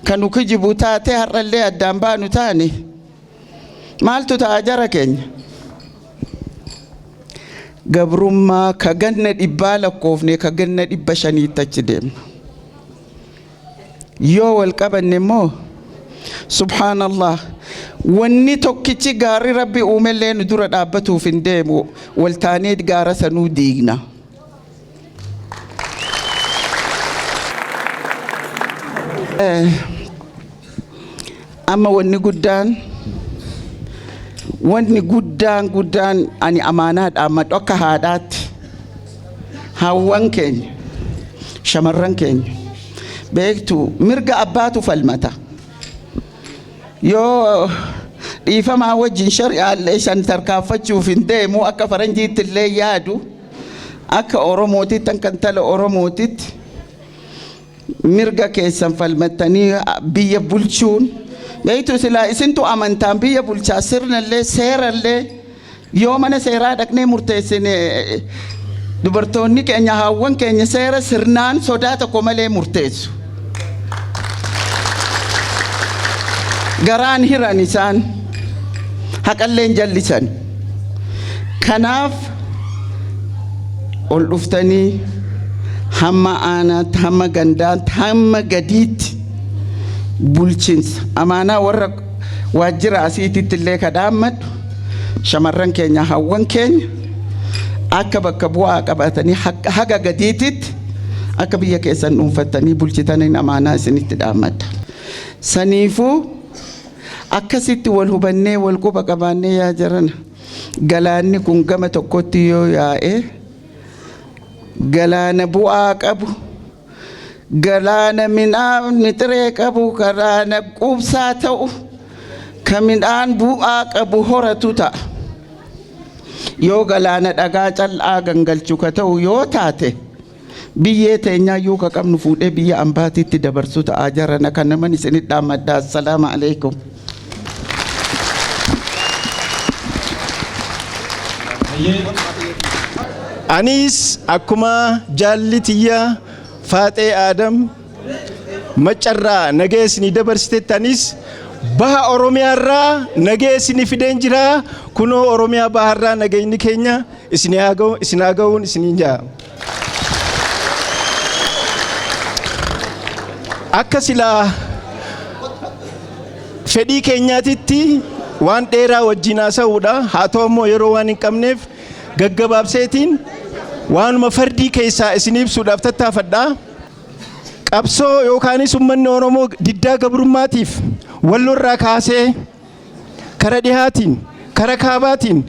kan nu kijibu taate, har'allee addaan baanu taane, maaltu ta'a jara keenya? Gabrummaa ka ganna 100 lakkoofne, ka ganna 500tti achi deemna. Yoo wal qabanne immoo, subhaanallah, wanni tokkichi gaarri Rabbi uumellee nu dura dhaabbatuuf hin deemu. Wal taanee gaara sanuu diigna. Amma wanni guddaan ani amaanaa dhaammadhu akka haadhaatti, hawwan keenya, shamarran keenya, beektu, mirga abbaatu falmata. Yoo dhiifamaa wajjin shari'aallee shan tarkaanfachuuf hin deemu, akka faranjiitti illee yaadu, akka Oromootitti, akka intala Oromootitti, mirga keessan falmattanii biyya bulchuun, beektu, silaa isintu amantaan biyya bulchaa, sirnallee seerallee yoo mana seeraa dhaqnee murteessine, dubartoonni keenya, haawwan keenya seera sirnaan sodaa tokko malee murteessu. Garaan hiran isaan haqalleen jallisan. Kanaaf ol dhuftanii hamma aanaatti, hamma gandaatti, hamma gadiitti bulchiinsa amaanaa warra waajjira asiititti illee kadhaammadhu, shamarran keenya, hawwan keenya akka bakka bu'aa qabatanii haga gadiititti akka biyya keessan dhuunfattanii bulchitaniin amaanaa isinitti dhaammadha. Saniifuu akkasitti wal hubannee, wal quba qabaannee, yaa jarana, galaanni kun gama tokkotti yoo yaa'e galaana bu'aa qabu, galaana midhaan xiree qabu, galaana quubsaa ta'u, ka midhaan bu'aa qabu horatu ta'a. Yoo galaana dhagaa cal'aa gangalchu ka ta'u yoo taate, biyyee teenyaayyuu ka qabnu fuudhee biyya ambaatitti dabarsu ta'a. Jarana, kan naman isinit dhaammadha. Assalaamu alaikum. Anis akkuma jaalli tiyya Faaxee Aadam Maccarraa nagee isinii dabarsitetti, anis baha Oromiyaarraa nagee isinii fideen jira. Kunoo Oromiyaa baharraa nageenyi keenya isinii haa ga'u, isin haa ga'uun isiniin jaa. Akka silaa fedhii keenyaatitti waan dheeraa wajjin haasa'uudha. Haa ta'u immoo yeroo waan hin qabneef gaggabaabseetiin waanuma fardii keessaa isin ibsuudhaaf tattaafadha. Qabsoo yookaanis uummanni Oromoo diddaa gabrummaatiif Wallorraa kaasee kara dhihaatiin, kara kaabaatiin,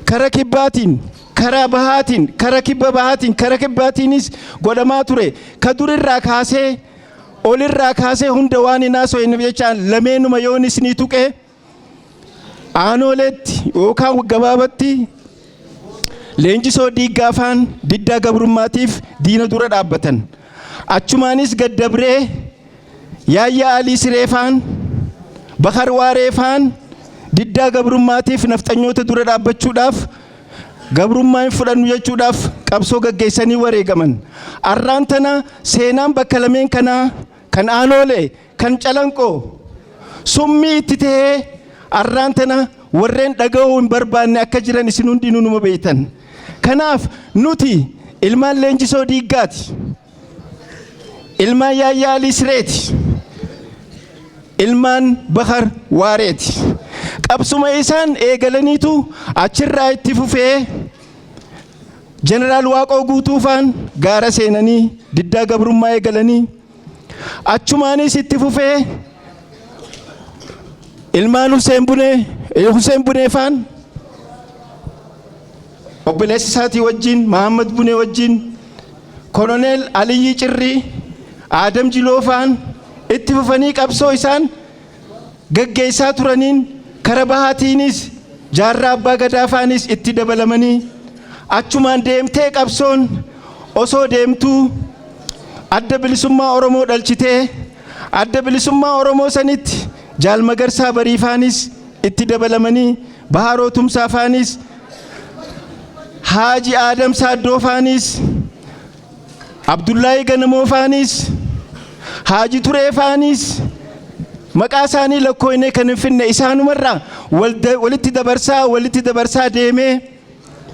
kara kibbaatiin, kara bahaatiin, kara kibba bahaatiin, kara kibbaatiinis godhamaa ture. Ka durirraa kaasee Olirraa kaasee hunda waan hin haasofneef jechaan lameenuma yoon isinii tuqe, Aanooleetti yookaan gabaabatti Leenjisoo Diiggaa faan diddaa gabrummaatiif diina dura dhaabbatan. Achumaanis gad dabree Yaayyaa Alii Siree faan, Bakar Waaree faan diddaa gabrummaatiif nafxanyoota dura dhaabbachuudhaaf, gabrummaa hin fudhannu jechuudhaaf qabsoo gaggeessanii wareegaman. Arraan tana seenaan bakka lameen kanaa, kan Aanoolee, kan Calanqoo, summii itti tahee arraan tana warreen dhaga'uu hin barbaanne akka jiran isin hundinuu numa beektan. Kanaaf nuti ilmaan Leenjisoo Diiggaati. Ilmaan Yaayyaa Alii Sireeti. Ilmaan Bakar Waareeti. Qabsuma isaan eegalaniitu achirraa itti fufee Jeneraal Waaqoo Guutuufaan gaara seenanii diddaa gabrummaa eegalanii, achumaanis itti fufee ilmaan Huseen Bunee, Huseen Buneefaan obboleessa isaatii wajjin, Mahammad Bunee wajjin, Koloneel Aliyyii Cirrii, Aadam Jiloofaan itti fufanii qabsoo isaan gaggeessaa turaniin, kara bahaatiinis Jaarraa Abbaa Gadaafaanis itti dabalamanii, achumaan deemtee qabsoon osoo deemtuu Adda Bilisummaa Oromoo dhalchitee, Adda Bilisummaa Oromoo sanitti Jaal Magarsaa Bariifaanis itti dabalamanii, Baharoo Tumsaafaanis, Haaji Aadam Saaddoofaanis, Abdullaahii Ganamoofaanis, Haaji Tureefaanis, maqaa isaanii lakkooynee kan hin finne, isaanumarraa walitti dabarsaa walitti dabarsaa deemee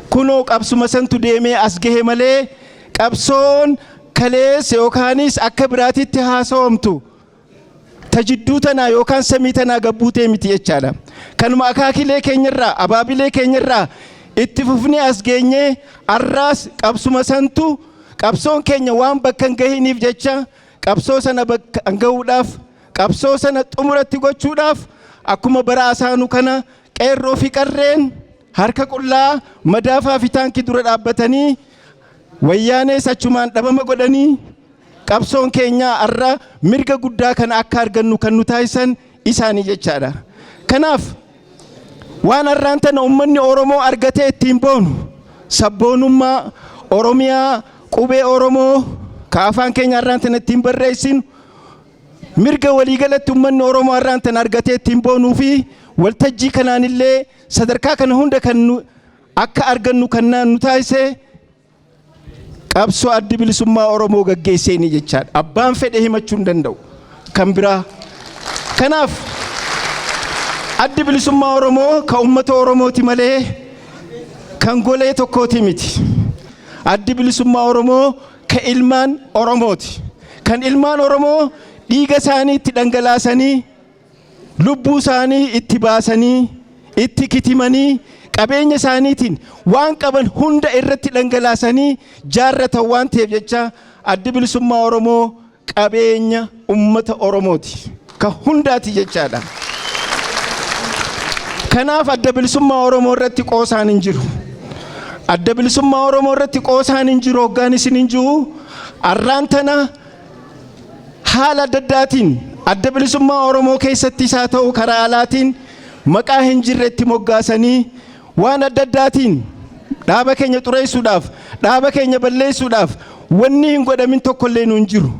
kunoo qabsuma santu deemee as gahe malee, qabsoon kaleessa yookaanis akka biraatitti haasawamtu ta jidduu tanaa yookaan samii tanaa gabbuutee miti jechaadha. Kanuma akaakilee keenyarraa, abaabilee keenyarraa itti fufnee as geenyee, arraas qabsuma santu, qabsoon keenya waan bakka hin gahiniif jecha, qabsoo sana bakka hin gahuudhaaf, qabsoo sana xumuratti gochuudhaaf, akkuma bara asaanu kana qeerroo fi qarreen harka qullaa madaafaa fi taankii dura dhaabbatanii Wayyaanees achumaan dhabama godhanii, qabsoon keenyaa arra mirga guddaa kana akka argannu kan nu taasisan isaanii jechaadha. Kanaaf waan arraan tana uummanni Oromoo argatee ittiin boonu, sabboonummaa Oromiyaa, qubee Oromoo ka afaan keenya arraan tana ittiin barreessinu, mirga waliigalatti uummanni Oromoo arraan tana argatee ittiin boonuu fi waltajjii kanaanillee sadarkaa kana hunda kan nu akka argannu kan nu taasise qabsoo Addi Bilisummaa Oromoo gaggeesseeni jechaadha. Abbaan fedhe himachuu hin danda'u kan biraa. Kanaaf Addi Bilisummaa Oromoo kan uummata Oromooti malee kan golee tokkooti miti. Addi Bilisummaa Oromoo kan ilmaan Oromooti. Kan ilmaan Oromoo dhiiga isaanii itti dhangalaasanii, lubbuu isaanii itti baasanii, itti kitimanii, qabeenya isaaniitiin waan qaban hunda irratti dhangalaasanii jaarratan waan ta'eef jecha, Addi Bilisummaa Oromoo qabeenya ummata Oromooti. Ka hundaati jechaadha. Kanaaf Adda Bilisummaa Oromoo irratti qoosaan hin jiru. Adda Bilisummaa Oromoo irratti qoosaan hin jiru hoggaan isin hin jiru, arraan tana haala adda addaatiin Adda Bilisummaa Oromoo keessattis haa ta'u karaa alaatiin maqaa hin jirre itti moggaasanii, waan adda addaatiin dhaaba keenya xureessuudhaaf, dhaaba keenya balleessuudhaaf wanni hin godhamin tokkollee nu hin jiru.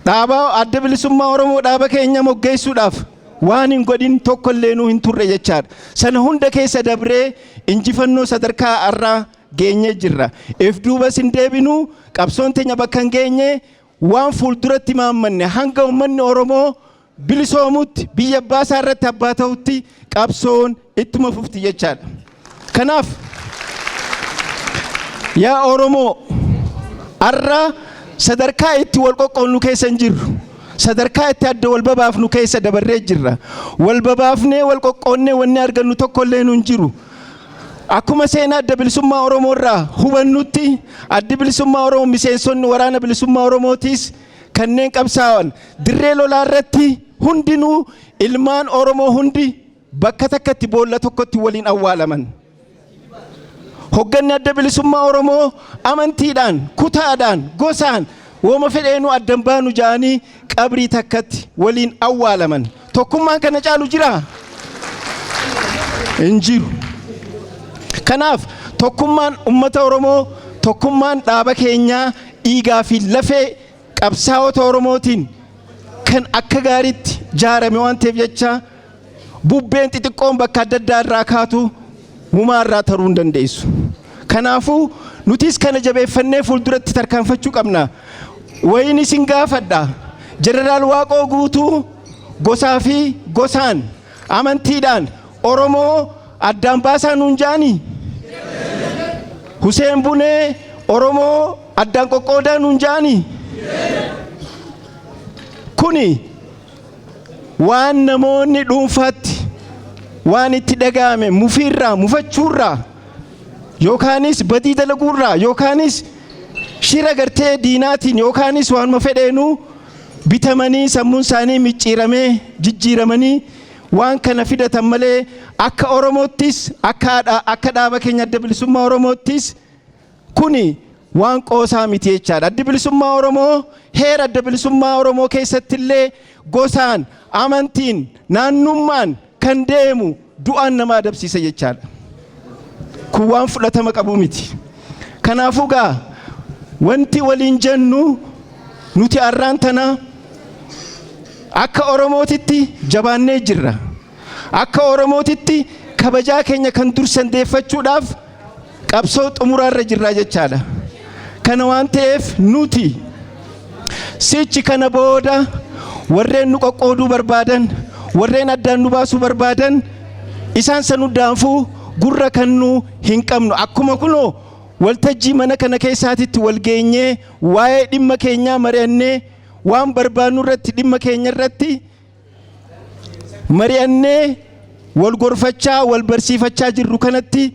Dhaaba Adda Bilisummaa Oromoo, dhaaba keenya moggeessuudhaaf waan hin godhin tokkollee nu hin turre jechaadha. Sana hunda keessa dabree injifannoo sadarkaa har'aa geenyee jirra. If duubas hin deebinu. Qabsoon teenya bakka hin geenye, waan fuulduratti maammanne, hanga uummanni Oromoo bilisoomutti, biyya abbaa isaa irratti abbaa ta'utti qabsoon ittuma fufti jechaadha. Kanaaf yaa Oromoo, har'a sadarkaa itti wal qoqqoodnu keessa hin jirru. Sadarkaa itti adda wal babaafnu keessa dabarree jirra. Wal babaafnee wal qoqqoonnee wanni argannu tokkollee nu hin jiru. Akkuma seenaa Adda Bilisummaa Oromoo irraa hubannutti, Addi Bilisummaa Oromoo, miseensonni Waraana Bilisummaa Oromootiis kanneen qabsaa'an dirree lolaa irratti hundinuu, ilmaan Oromoo hundi bakka takkatti boolla tokkotti waliin awwaalaman. Hogganni Adda Bilisummaa Oromoo amantiidhaan, kutaadhaan, gosaan Wooma fedheenuu addan baanu ja'anii qabrii takkatti waliin awwaalaman. Tokkummaan kana caalu jiraa? Hin jiru. Kanaaf tokkummaan ummata Oromoo, tokkummaan dhaaba keenyaa dhiigaa fi lafee qabsaa'ota Oromootiin kan akka gaariitti jaarame waan ta'eef jecha bubbeen xixiqqoon bakka adda addaa irraa kaatu humaa irraa taruu hin dandeessu. Kanaafuu nutis kana jabeeffannee fuulduratti tarkaanfachuu qabna. Wayiin isin gaafadha. Jeneraal Waaqoo Guutuu gosaa fi gosaan, amantiidhaan Oromoo addaan baasaa nuun ja'anii? Huseen Bunee Oromoo addaan qoqqoodaa nuun ja'anii? Kuni waan namoonni dhuunfaatti waan itti dhaga'ame mufiirraa, mufachuurraa, yookaanis badii dalaguurraa, yookaanis shira gartee diinaatiin, yookaanis waanuma fedheenuu bitamanii sammuun isaanii micciiramee jijjiiramanii waan kana fidatan malee, akka Oromoottis akka dhaaba keenya Adda Bilisummaa Oromoottis kuni waan qoosaa miti jechaadha. Addi Bilisummaa Oromoo heera Adda Bilisummaa Oromoo keessatti illee gosaan, amantiin, naannummaan kan deemu du'aan nama adabsiisa jechaadha. Kun waan fudhatama qabu miti. Kanaafuu gaa wanti waliin jennu, nuti arraan tana akka Oromootitti jabaannee jirra. Akka Oromootitti kabajaa keenya kan dursan deeffachuudhaaf qabsoo xumuraarra jirra jechaadha. Kana waan ta'eef nuti sichi kana booda warreen nu qoqqooduu barbaadan, warreen addaan nu baasuu barbaadan, isaan san hundaanfuu gurra kan nu hin qabnu. Akkuma kunoo waltajjii mana kana keessaatitti wal geenyee waa'ee dhimma keenyaa mari'annee, waan barbaannu irratti, dhimma keenya irratti mari'annee, wal gorfachaa, wal barsiifachaa jirru kanatti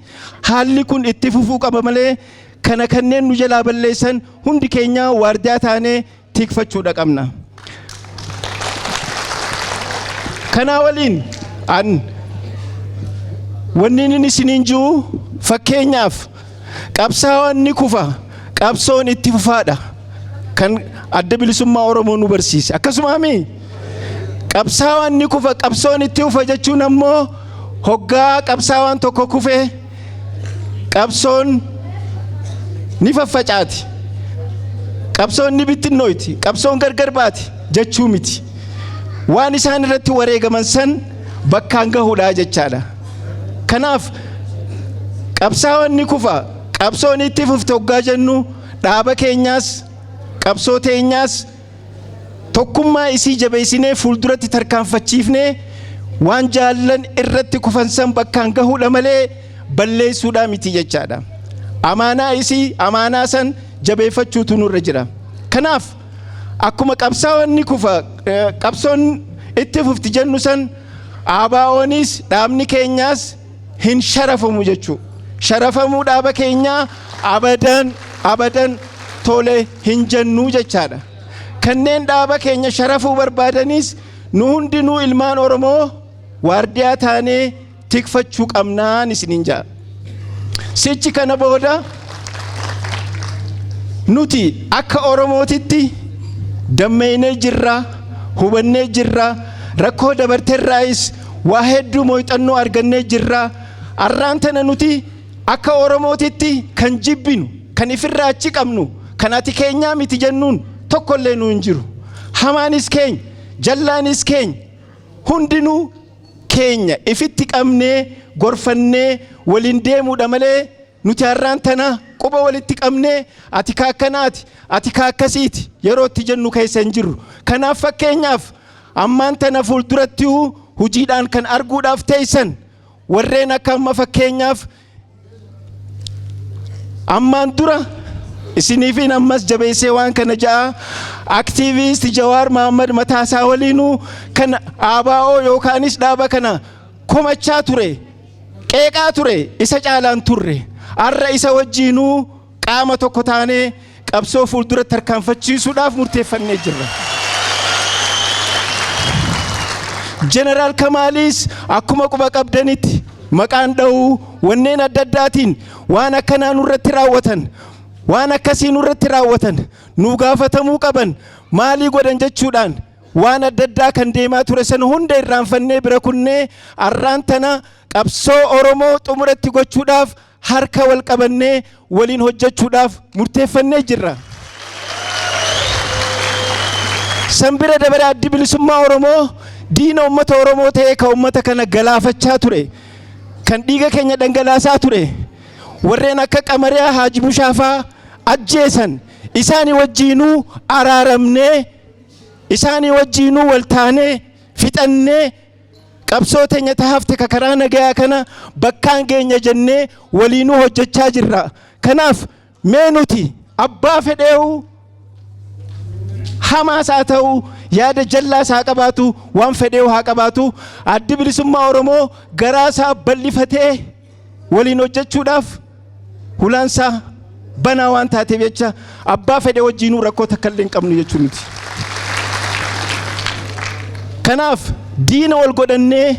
haalli kun itti fufuu qaba malee, kana kanneen nu jalaa balleessan hundi keenya waardiyaa taanee tikfachuudha qabna. Kanaa waliin an wanni inni isiniin jiru, fakkeenyaaf, qabsaa'oon ni kufa, qabsoon itti fufaadha kan Adda Bilisummaa Oromoo nu barsiise. Akkasumaami, qabsaa'oon ni kufa, qabsoon itti fufa jechuun ammoo hoggaa qabsaa'aan tokko kufe qabsoon ni faffacaati. Qabsoon ni bittinnooyti, qabsoon gargar baati jechuu miti. Waan isaan irratti wareegaman san bakkaan gahuudha jechaadha. Kanaaf qabsaa'oon ni kufa, qabsoon itti fufte hoggaa jennu, dhaaba keenyaas qabsoo teenyaas tokkummaa isii jabeessinee fuulduratti tarkaanfachiifnee waan jaallan irratti kufan san bakkaan gahuudha malee balleessuudhaa miti jechaadha. Amaanaa isii, amaanaa san jabeeffachuutu nurra jira. Kanaaf akkuma qabsaa'oon ni kufa, qabsoon itti fufti jennu san, ABO'nis dhaabni keenyaas hin sharafamu jechuu. Sharafamuu dhaaba keenyaa abadan abadan tole hin jennuu jechaadha. Kanneen dhaaba keenya sharafuu barbaadanis nu hundinuu ilmaan Oromoo waardiyaa taanee tikfachuu qabnaan isiniin ja'a. Sichi kana booda nuti akka Oromootitti dammeeynee jirra, hubannee jirra, rakkoo dabarteerraayis waa hedduu mooyxannoo argannee jirra. Arraan tana nuti akka Oromootitti kan jibbinu, kan ifirraa achi qabnu, kan ati keenyaa miti jennuun tokkollee nu hin jiru. Hamaanis keenya, jallaanis keenya, hundinuu keenya ifitti qabnee gorfannee waliin deemuudha malee, nuti har'aan tana quba walitti qabnee ati kaakkanaati, ati kaakkasiiti yeroo itti jennu keessa hin jirru. Kanaaf fakkeenyaaf ammaan tana fuulduratti hojiidhaan kan arguudhaaf teessan warreen akka amma fakkeenyaaf ammaan dura isiniifin ammas jabeessee waan kana ja'a, aktiiviist Jawaar Mahammad mataasaa waliinuu kan ABO yookaanis dhaaba kana komachaa ture, qeeqaa ture, isa caalaan turre, har'a isa wajjiinuu qaama tokko taanee qabsoo fuuldura tarkaanfachiisuudhaaf murteeffannee jirra. Jeneraal Kamaaliis akkuma quba qabdanitti maqaan dha'uu wanneen adda addaatiin waan akkanaa nurratti raawwatan. Waan akkasii nurratti raawwatan, nu gaafatamuu qaban, maalii godhan jechuudhaan waan adda addaa kan deemaa ture san hunda irraanfannee bira kunnee, arraan tana qabsoo Oromoo xumuratti gochuudhaaf harka wal qabannee waliin hojjechuudhaaf murteeffannee jirra. San bira dabare, Addi Bilisummaa Oromoo diina uummata Oromoo ta'ee kan uummata kana galaafachaa ture, kan dhiiga keenya dhangalaasaa ture, warreen akka Qamariyaa Haaji Bushaafaa ajjeesan, isaanii wajjiinuu araaramnee, isaanii wajjiinuu wal taanee, fixannee, qabsoo teenya hafte ka karaa nagayaa kana bakkaan geenya jennee waliinuu hojjechaa jirra. Kanaaf mee nuti abbaa fedheewu hamaas haa ta'u, yaada jallaas haa qabaatu, waan fedheewu haa qabaatu, Addi Bilisummaa Oromoo garaa isaa bal'ifatee waliin hojjechuudhaaf hulaansaa banaa waan taateef jecha, abbaa fedhe wajjiinuu rakkoo takka illee hin qabnu jechuu miti. Kanaaf diina wal godhannee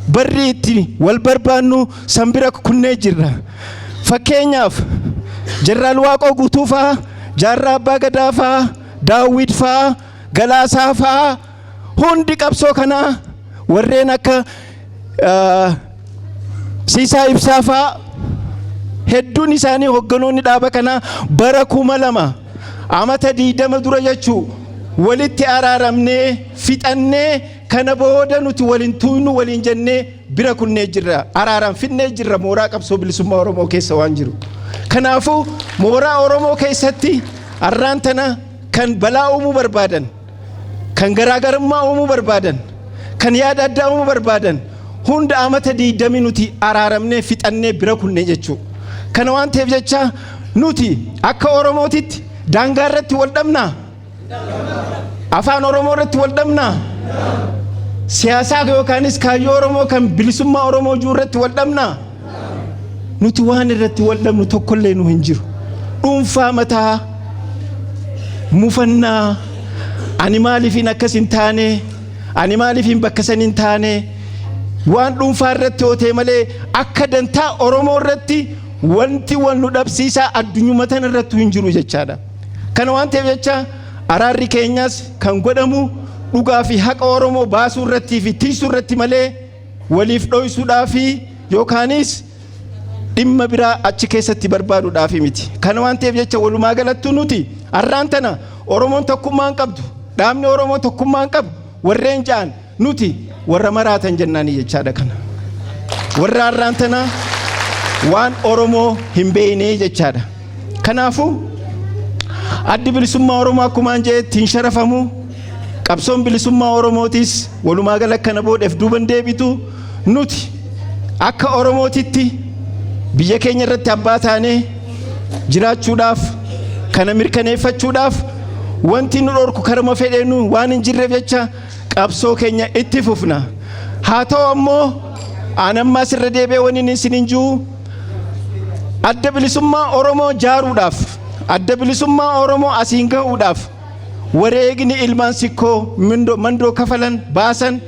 barri itti wal barbaannu san bira kunnee jirra. Fakkeenyaaf Jeneraal Waaqoo Guutuu fa'aa, Jaarraa Abbaa Gadaa fa'aa, Daawwit fa'aa, Galaasaa fa'aa, hundi qabsoo kanaa, warreen akka Siisaa Ibsaa fa'aa, hedduun isaanii hogganoonni dhaaba kanaa bara 2000, amata 20 dura jechuu, walitti araaramnee fixannee, kana booda nuti waliin tuuynu waliin jennee bira kunnee jirra, araaraan fidnee jirra mooraa qabsoo bilisummaa Oromoo keessa waan jiru. Kanaafuu mooraa Oromoo keessatti arraan tana kan balaa uumuu barbaadan, kan garaagarummaa uumuu barbaadan, kan yaada addaa uumuu barbaadan hunda amata 20 nuti araaramnee fixannee bira kunnee jechuu. Kana waan ta'eef jecha, nuti akka Oromootitti daangaa irratti wal dhabnaa? Afaan Oromoo irratti wal dhabnaa? Siyaasaa yookaanis kaayyoo Oromoo kan bilisummaa Oromoo jiru irratti wal dhabnaa? Nuti waan irratti wal dhabnu tokkollee nu hin jiru. Dhuunfaa mataa mufannaa, ani maaliifin akkas hin taane, ani maaliifin bakka san hin taane, waan dhuunfaa irratti yoo ta'e malee, akka dantaa Oromoo irratti wanti wal nu dhabsiisaa addunyuma tana irratti hin jiru jechaadha. Kana waan ta'eef jecha, araarri keenyas kan godhamu dhugaa fi haqa Oromoo baasuu irrattii fi tiisuu irratti malee waliif dhoysuudhaa fi yookaanis dhimma biraa achi keessatti barbaaduudhaaf miti. Kana waan ta'eef jecha, walumaa galattuu nuti arraan tana Oromoon tokkummaa hin qabdu, dhaabni Oromoo tokkummaa hin qabu warreen ja'an, nuti warra maraatan jennaanii jechaadha kana. Warra arraan tana waan Oromoo hin beekne jechaadha. Kanaafuu Addi Bilisummaa Oromoo akkumaan jedhetti hin sharafamu. Qabsoon bilisummaa Oromootis walumaa gala kana boodeef duuban deebitu. Nuti akka Oromootitti biyya keenya irratti abbaa taanee jiraachuudhaaf, kana mirkaneeffachuudhaaf wanti nu dhorku karuma fedheenu waan hin jirreef jecha, qabsoo keenya itti fufna. Haa ta'u ammoo, aan ammaas irra deebi'ee waniin isin hin jiru, Adda Bilisummaa Oromoo jaaruudhaaf, Adda Bilisummaa Oromoo asiin gahuudhaaf wareegni ilmaan Sikkoo Mandoo kafalan baasan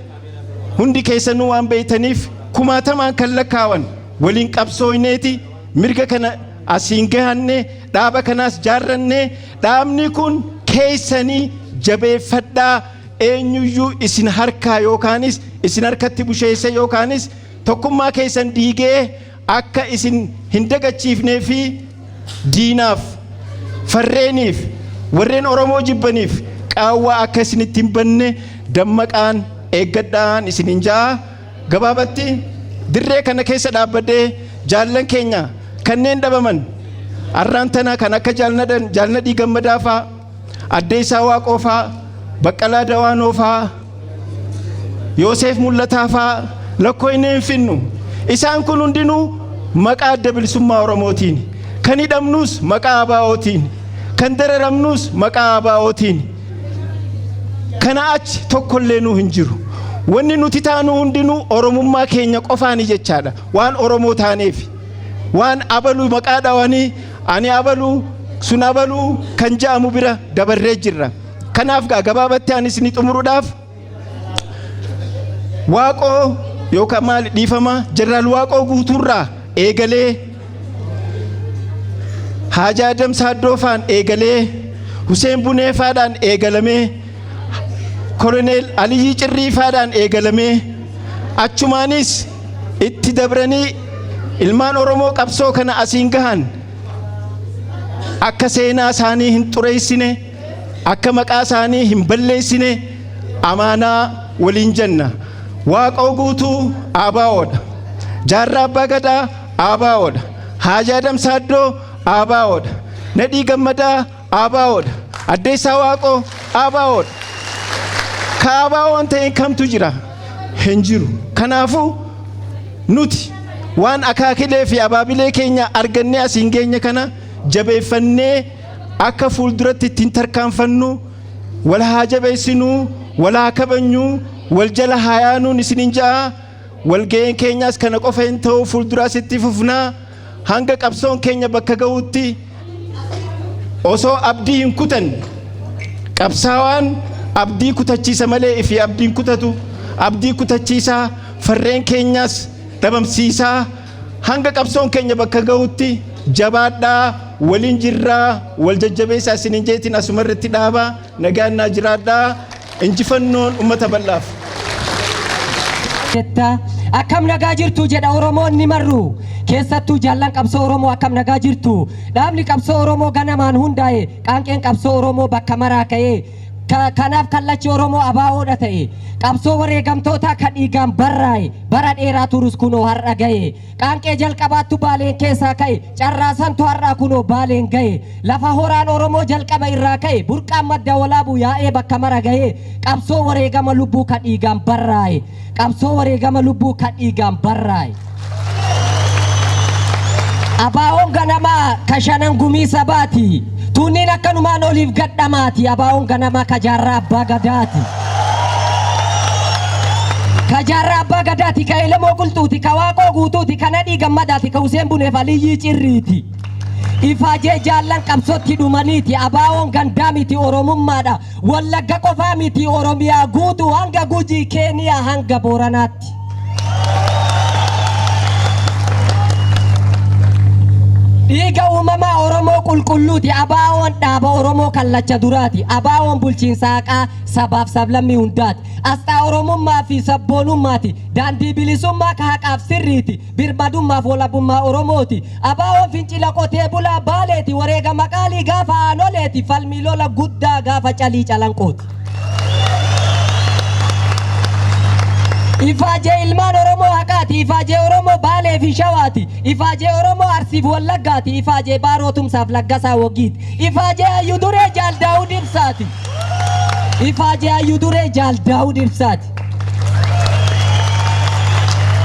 hundi keessanuu waan beeytaniif, kumaatamaan kan lakkaawan waliin qabsooyneeti mirga kana asiin gahanne, dhaaba kanaas jaarranne. Dhaabni kun keessanii jabeeffadhaa. Eenyuyyuu isin harkaa yookaanis isin harkatti busheesse yookaanis tokkummaa keessan diigee akka isin hin dagachiifnee fi diinaaf, farreeniif, warreen Oromoo jibbaniif qaawwaa akka isinitti hin banne dammaqaan eeggadhaan isinin ja'a. Gabaabatti, dirree kana keessa dhaabbadhee jaallan keenya kanneen dhabaman arraan tana kan akka Jaalnadhii Gammadaa faa, Addeessaa Waaqoo faa, Baqqalaa Dawaanoo faa, Yooseef Mul'ataa faa lakkoofnee hin finnu. Isaan kun hundinuu maqaa Adda Bilisummaa Oromootiin. Kan hidhamnus maqaa ABO'tiin. Kan dararamnus maqaa ABO'tiin. Kana achi tokkollee nu hin jiru. Wanni nuti taanu hundinuu Oromummaa keenya qofaani jechaadha. Waan Oromoo taaneef. Waan abaluu maqaa dhawanii, ani abaluu sun abaluu kan ja'amu bira dabarree jirra. Kanaaf gaa gabaabatti ani isinii xumuruudhaaf, Waaqoo yookaan maali, dhiifama, Jeneraal Waaqoo Guutuurraa eegalee Haajaa Adam Saaddoofaan eegalee, Huseen Buneefaadhaan eegalamee, Koloneel Aliyyii Cirriifaadhaan eegalamee, achumaanis itti dabranii ilmaan Oromoo qabsoo kana asiin gahan akka seenaa isaanii hin xureessine, akka maqaa isaanii hin balleessine amaanaa waliin jenna. Waaqoo Guutuu ABOdha. Jaarraa Abbaa Gadaa ABOdha. Haajaa Adam Saaddoo ABOdha. Nadhii Gammadaa ABOdha. Addeessaa Waaqoo ABOdha. Ka ABOn ta'in kamtu jira? Hin jiru. Kanaafuu nuti waan akaakilee fi abaabilee keenya argannee asiin geenye kana jabeeffannee akka fuulduratti ittiin tarkaanfannu wal haa jabeessinuu, wal haa kabajnuu, wal jala haa yaanuun isiniin ja'a. Walga'een keenyaas kana qofa hin ta'u, fuulduraas itti fufnaa hanga qabsoon keenya bakka ga'utti osoo abdii hin kutanne. Qabsaawaan abdii kutachiisa malee ifi abdiin kutatu, abdii kutachiisaa farreen keenyaas dhabamsiisaa hanga qabsoon keenya bakka ga'utti jabaadhaa, waliin jirraa, wal jajjabeessaa isiniin jeetiin asumarratti dhaabaa. Nagaan naa jiraadhaa. Injifannoon ummata bal'aaf. Jetta akkam nagaa jirtu jedha Oromoon ni marru, keessattuu jaallan qabsoo Oromoo, akkam nagaa jirtu? Dhaabni qabsoo Oromoo ganamaan hundaa'e, qaanqeen qabsoo Oromoo bakka maraa ka'ee, kanaaf kallachi Oromoo ABOdha ta'e. Qabsoo wareegamtoota ka dhiigaan barraa'e, bara dheeraa turus kunoo har'a ga'e. Qaanqee jalqabaattu Baaleen keessaa ka'e, carraasantu har'aa kunoo Baaleen ga'e. Lafa horaan Oromoo jalqaba irraa ka'e, burqaan Madda Walaabuu yaa'ee bakka mara ga'e. Qabsoo wareegama lubbuu ka dhiigaan barraa'e, qabsoo wareegama lubbuu ka dhiigaan barraa'e. ABOn ganamaa ka Shanan Gumii Sabaati. Tuunniin akkanumaan oliif gadhamaati. ABOn ganamaa ka Jaarraa Abbaa Gadaati. Ka Jaarraa Abbaa Gadaati, ka Elemoo Qulxuuti, ka Waaqoo Guutuuti, ka Nadhii Gammadaati, ka Huseen Buneef Aliyyii Cirriiti. Ifaajee jaallan qabsootti dhumaniiti. ABOn gandaa miti, Oromummaadha. Wallagga qofaa miti, Oromiyaa guutuu hanga Gujii, Keeniyaa hanga Booranaatti. Dhiiga uumamaa Oromoo qulqulluuti. ABOn dhaaba Oromoo kallacha duraati. ABOn bulchiinsa haqaa sabaaf sablammii hundaati. Asxaa Oromummaa fi sabboonummaati. Daandii bilisummaa ka haqaaf sirriiti. Birmadummaaf walabummaa Oromooti. ABOn fincila qotee bulaa Baaleeti. Wareegama qaalii gaafa Aanoleeti. Falmii lola guddaa gaafa Calii Calanqooti. Ifaajee ilmaan Oromoo haqaati. Ifaajee Oromoo Baalee fi Shawaati. Ifaajee Oromoo Arsiif Wallaggaati. Ifaajee Baaroo Tumsaaf Laggasaa Wagiiti. Ifaajee Hayyuu Duree Jaal Daawud Ibsaati. Ifaajee Hayyuu Duree Jaal Daawud Ibsaati.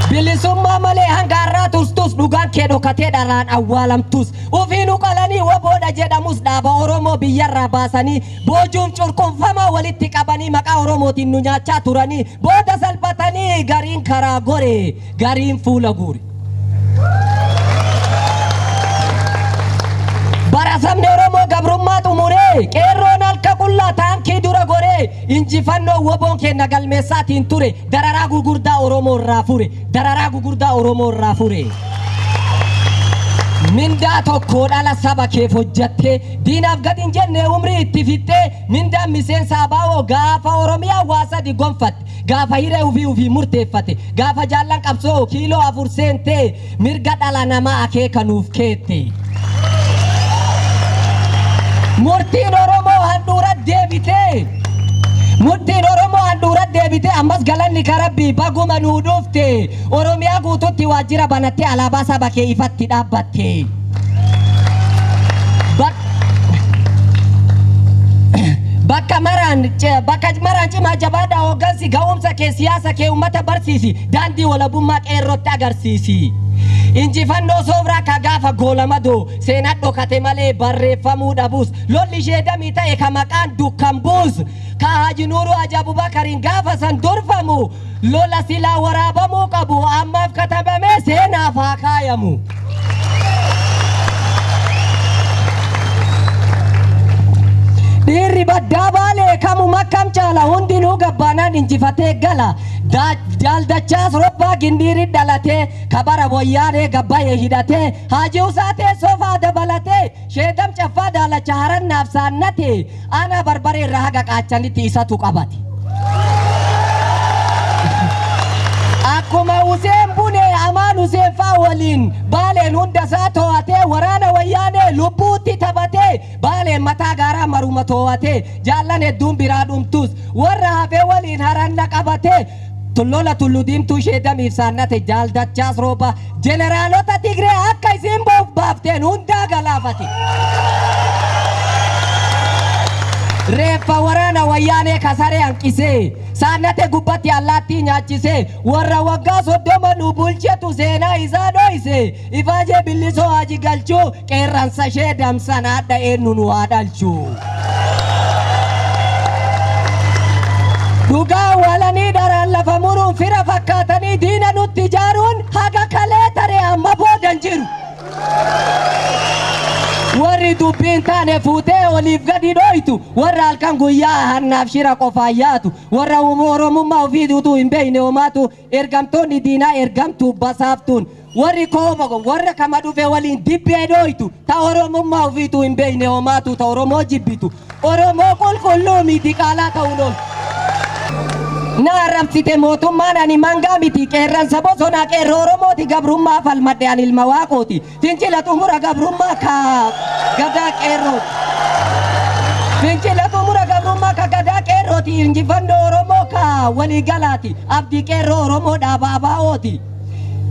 Bilisummaa malee hanga har'aa turtus, dhugaan kee dhokatee dharaan awwaalamtus, ufiinu qalanii WBOdha jedhamus, dhaaba Oromoo biyyarraa baasanii boojuuf curqunfamaa walitti qabanii maqaa Oromootiin nu nyaachaa turanii, booda salphatanii gariin karaa gore, gariin fuula guure. Bara sabni Oromoo gabrummaa xumuree, qeerroon harka qullaa taankii dura goree, injifannoo WBOn keenya galmeessaatiin ture, dararaa gurguddaa Oromoo irraa fure, dararaa gurguddaa Oromoo irraa fure. Mindaa tokko dhala saba keef hojjattee, diinaaf gad hin jenne, umrii itti fixxee, mindaan miseensa ABO gaafa Oromiyaa waa sadi gonfatte, gaafa hiree ufii ufii murteeffate, gaafa jaallan qabsoo kiiloo 4 seentee mirga dhala namaa akeeka nuuf keette. Murtiin Oromoo handhuura deebitee, murtiin Oromoo handhuura deebitee, ammas galanni karabbii baguma nuu dhufte. Oromiyaa guututti waajjira banattee alaabaa saba kee ifatti dhaabbatte. Bakka maraan cimaa jabaadhaa. Hooggansi ga'umsa kee, siyaasa kee uummata barsiisi, daandii walabummaa qeerrootti agarsiisi. Injifannoo soofraa ka gaafa goolamadoo seenaa dhokate malee barreeffamuu dhabus, lolli ishee damii ta'e ka maqaan dukkan buus, ka Haji Nuuruu Haji Abubakariin gaafa san durfamu, lola silaa waraabamuu qabu ammaaf katabamee seenaaf haa kaayamu. Dhiirri baddaa Baalee kamuma kam caala, hundinuu gabbaanaan injifatee gala. Jaaldachaas Robbaa Gindiiri dhalatee, kabara wayyaanee gabbayee hidhatee, Haajii Usaa teessoo faa dabalatee, Sheedam Caffaa Daalacha harannaaf saannate, aanaa Barbaree irraa haga Qaachanitti isatu qabate. Akkuma Huseen Bunee, Amaan Huseen faa waliin Baaleen hunda isaa to'atee, waraana wayyaanee lubbuutti taphatee, Baaleen mataa gaaraa maruma to'atee, jaallan hedduun biraa dhumtus warra hafee waliin haranna qabatee, Tullola Tullu Diimtuu Sheedamiif saannate. Jaaldachaas Rooba jeneraalota Tigree akka isiin baafteen hundaa galaafate. Reeffa waraana wayyaanee kasaree hanqisee, saannate gubbatti allaattii nyaachisee, warra waggaa 30 nu bulchetu seenaa isaa dhoyse. Ifaajee Billisoo Haji Galchuu qeerransa ishee damsan hadha eenyu nu haa dhalchu. Dhugaa walanii dharaan lafa muruun, fira fakkaatanii diina nutti ijaaruun haga kalee taree amma boodan jiru. Warri dubbiin taane fuutee oliif gadi dhoytu, warra halkan guyyaa hannaaf shira qofaan yaatu, warra Oromummaa ofii utuu hin beekne homaatu, ergamtoonni diinaa ergamtuu basaaftuun, warri kooba warra kama dhufe waliin dibbee dhoytu, ta Oromummaa ofiitu hin beekne homaatu, ta Oromoo jibbitu, Oromoo qulqulluu miti qaalaa ta'uun oolu. Na arrabsite mootummaan, ani mangaa miti, qeerransa bosonaa qeerroo Oromooti, gabrummaa falmadhe, ani ilma Waaqooti, fincila xumura gabrummaa ka gadaa qeerrooti. Fincila xumura gabrummaa ka gadaa qeerrooti, injifannoo Oromoo ka waliigalaati, abdii qeerroo Oromoo dhaaba ABO'ooti.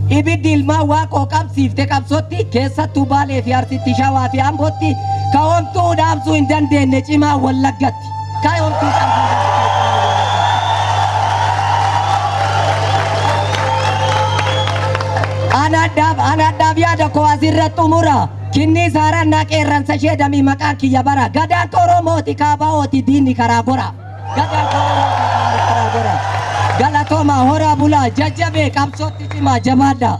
Ibiddi ilmaan Waaqoo qabsiifte qabsotti, keessattuu Baalee fi Arsitti, Shawaa fi Ambootti, ka homtuu dhaamsuu hin dandeenye cimaa Wallaggatti. Ka homtuu dhaamsuu hin dandeenye cimaa Wallaggatti. Anadhaaf yaada koo asirratti xumura. Kinni saarannaa qeerransa ishee damii maqaan kiyya bara. Gadaan Oromooti kaabaa'ooti, diinni karaa gora. Gadaan Oromooti, diinni karaa gora. Galatooma, horaa bulaa, jajjabee qabsootti cimaa, jabaadha.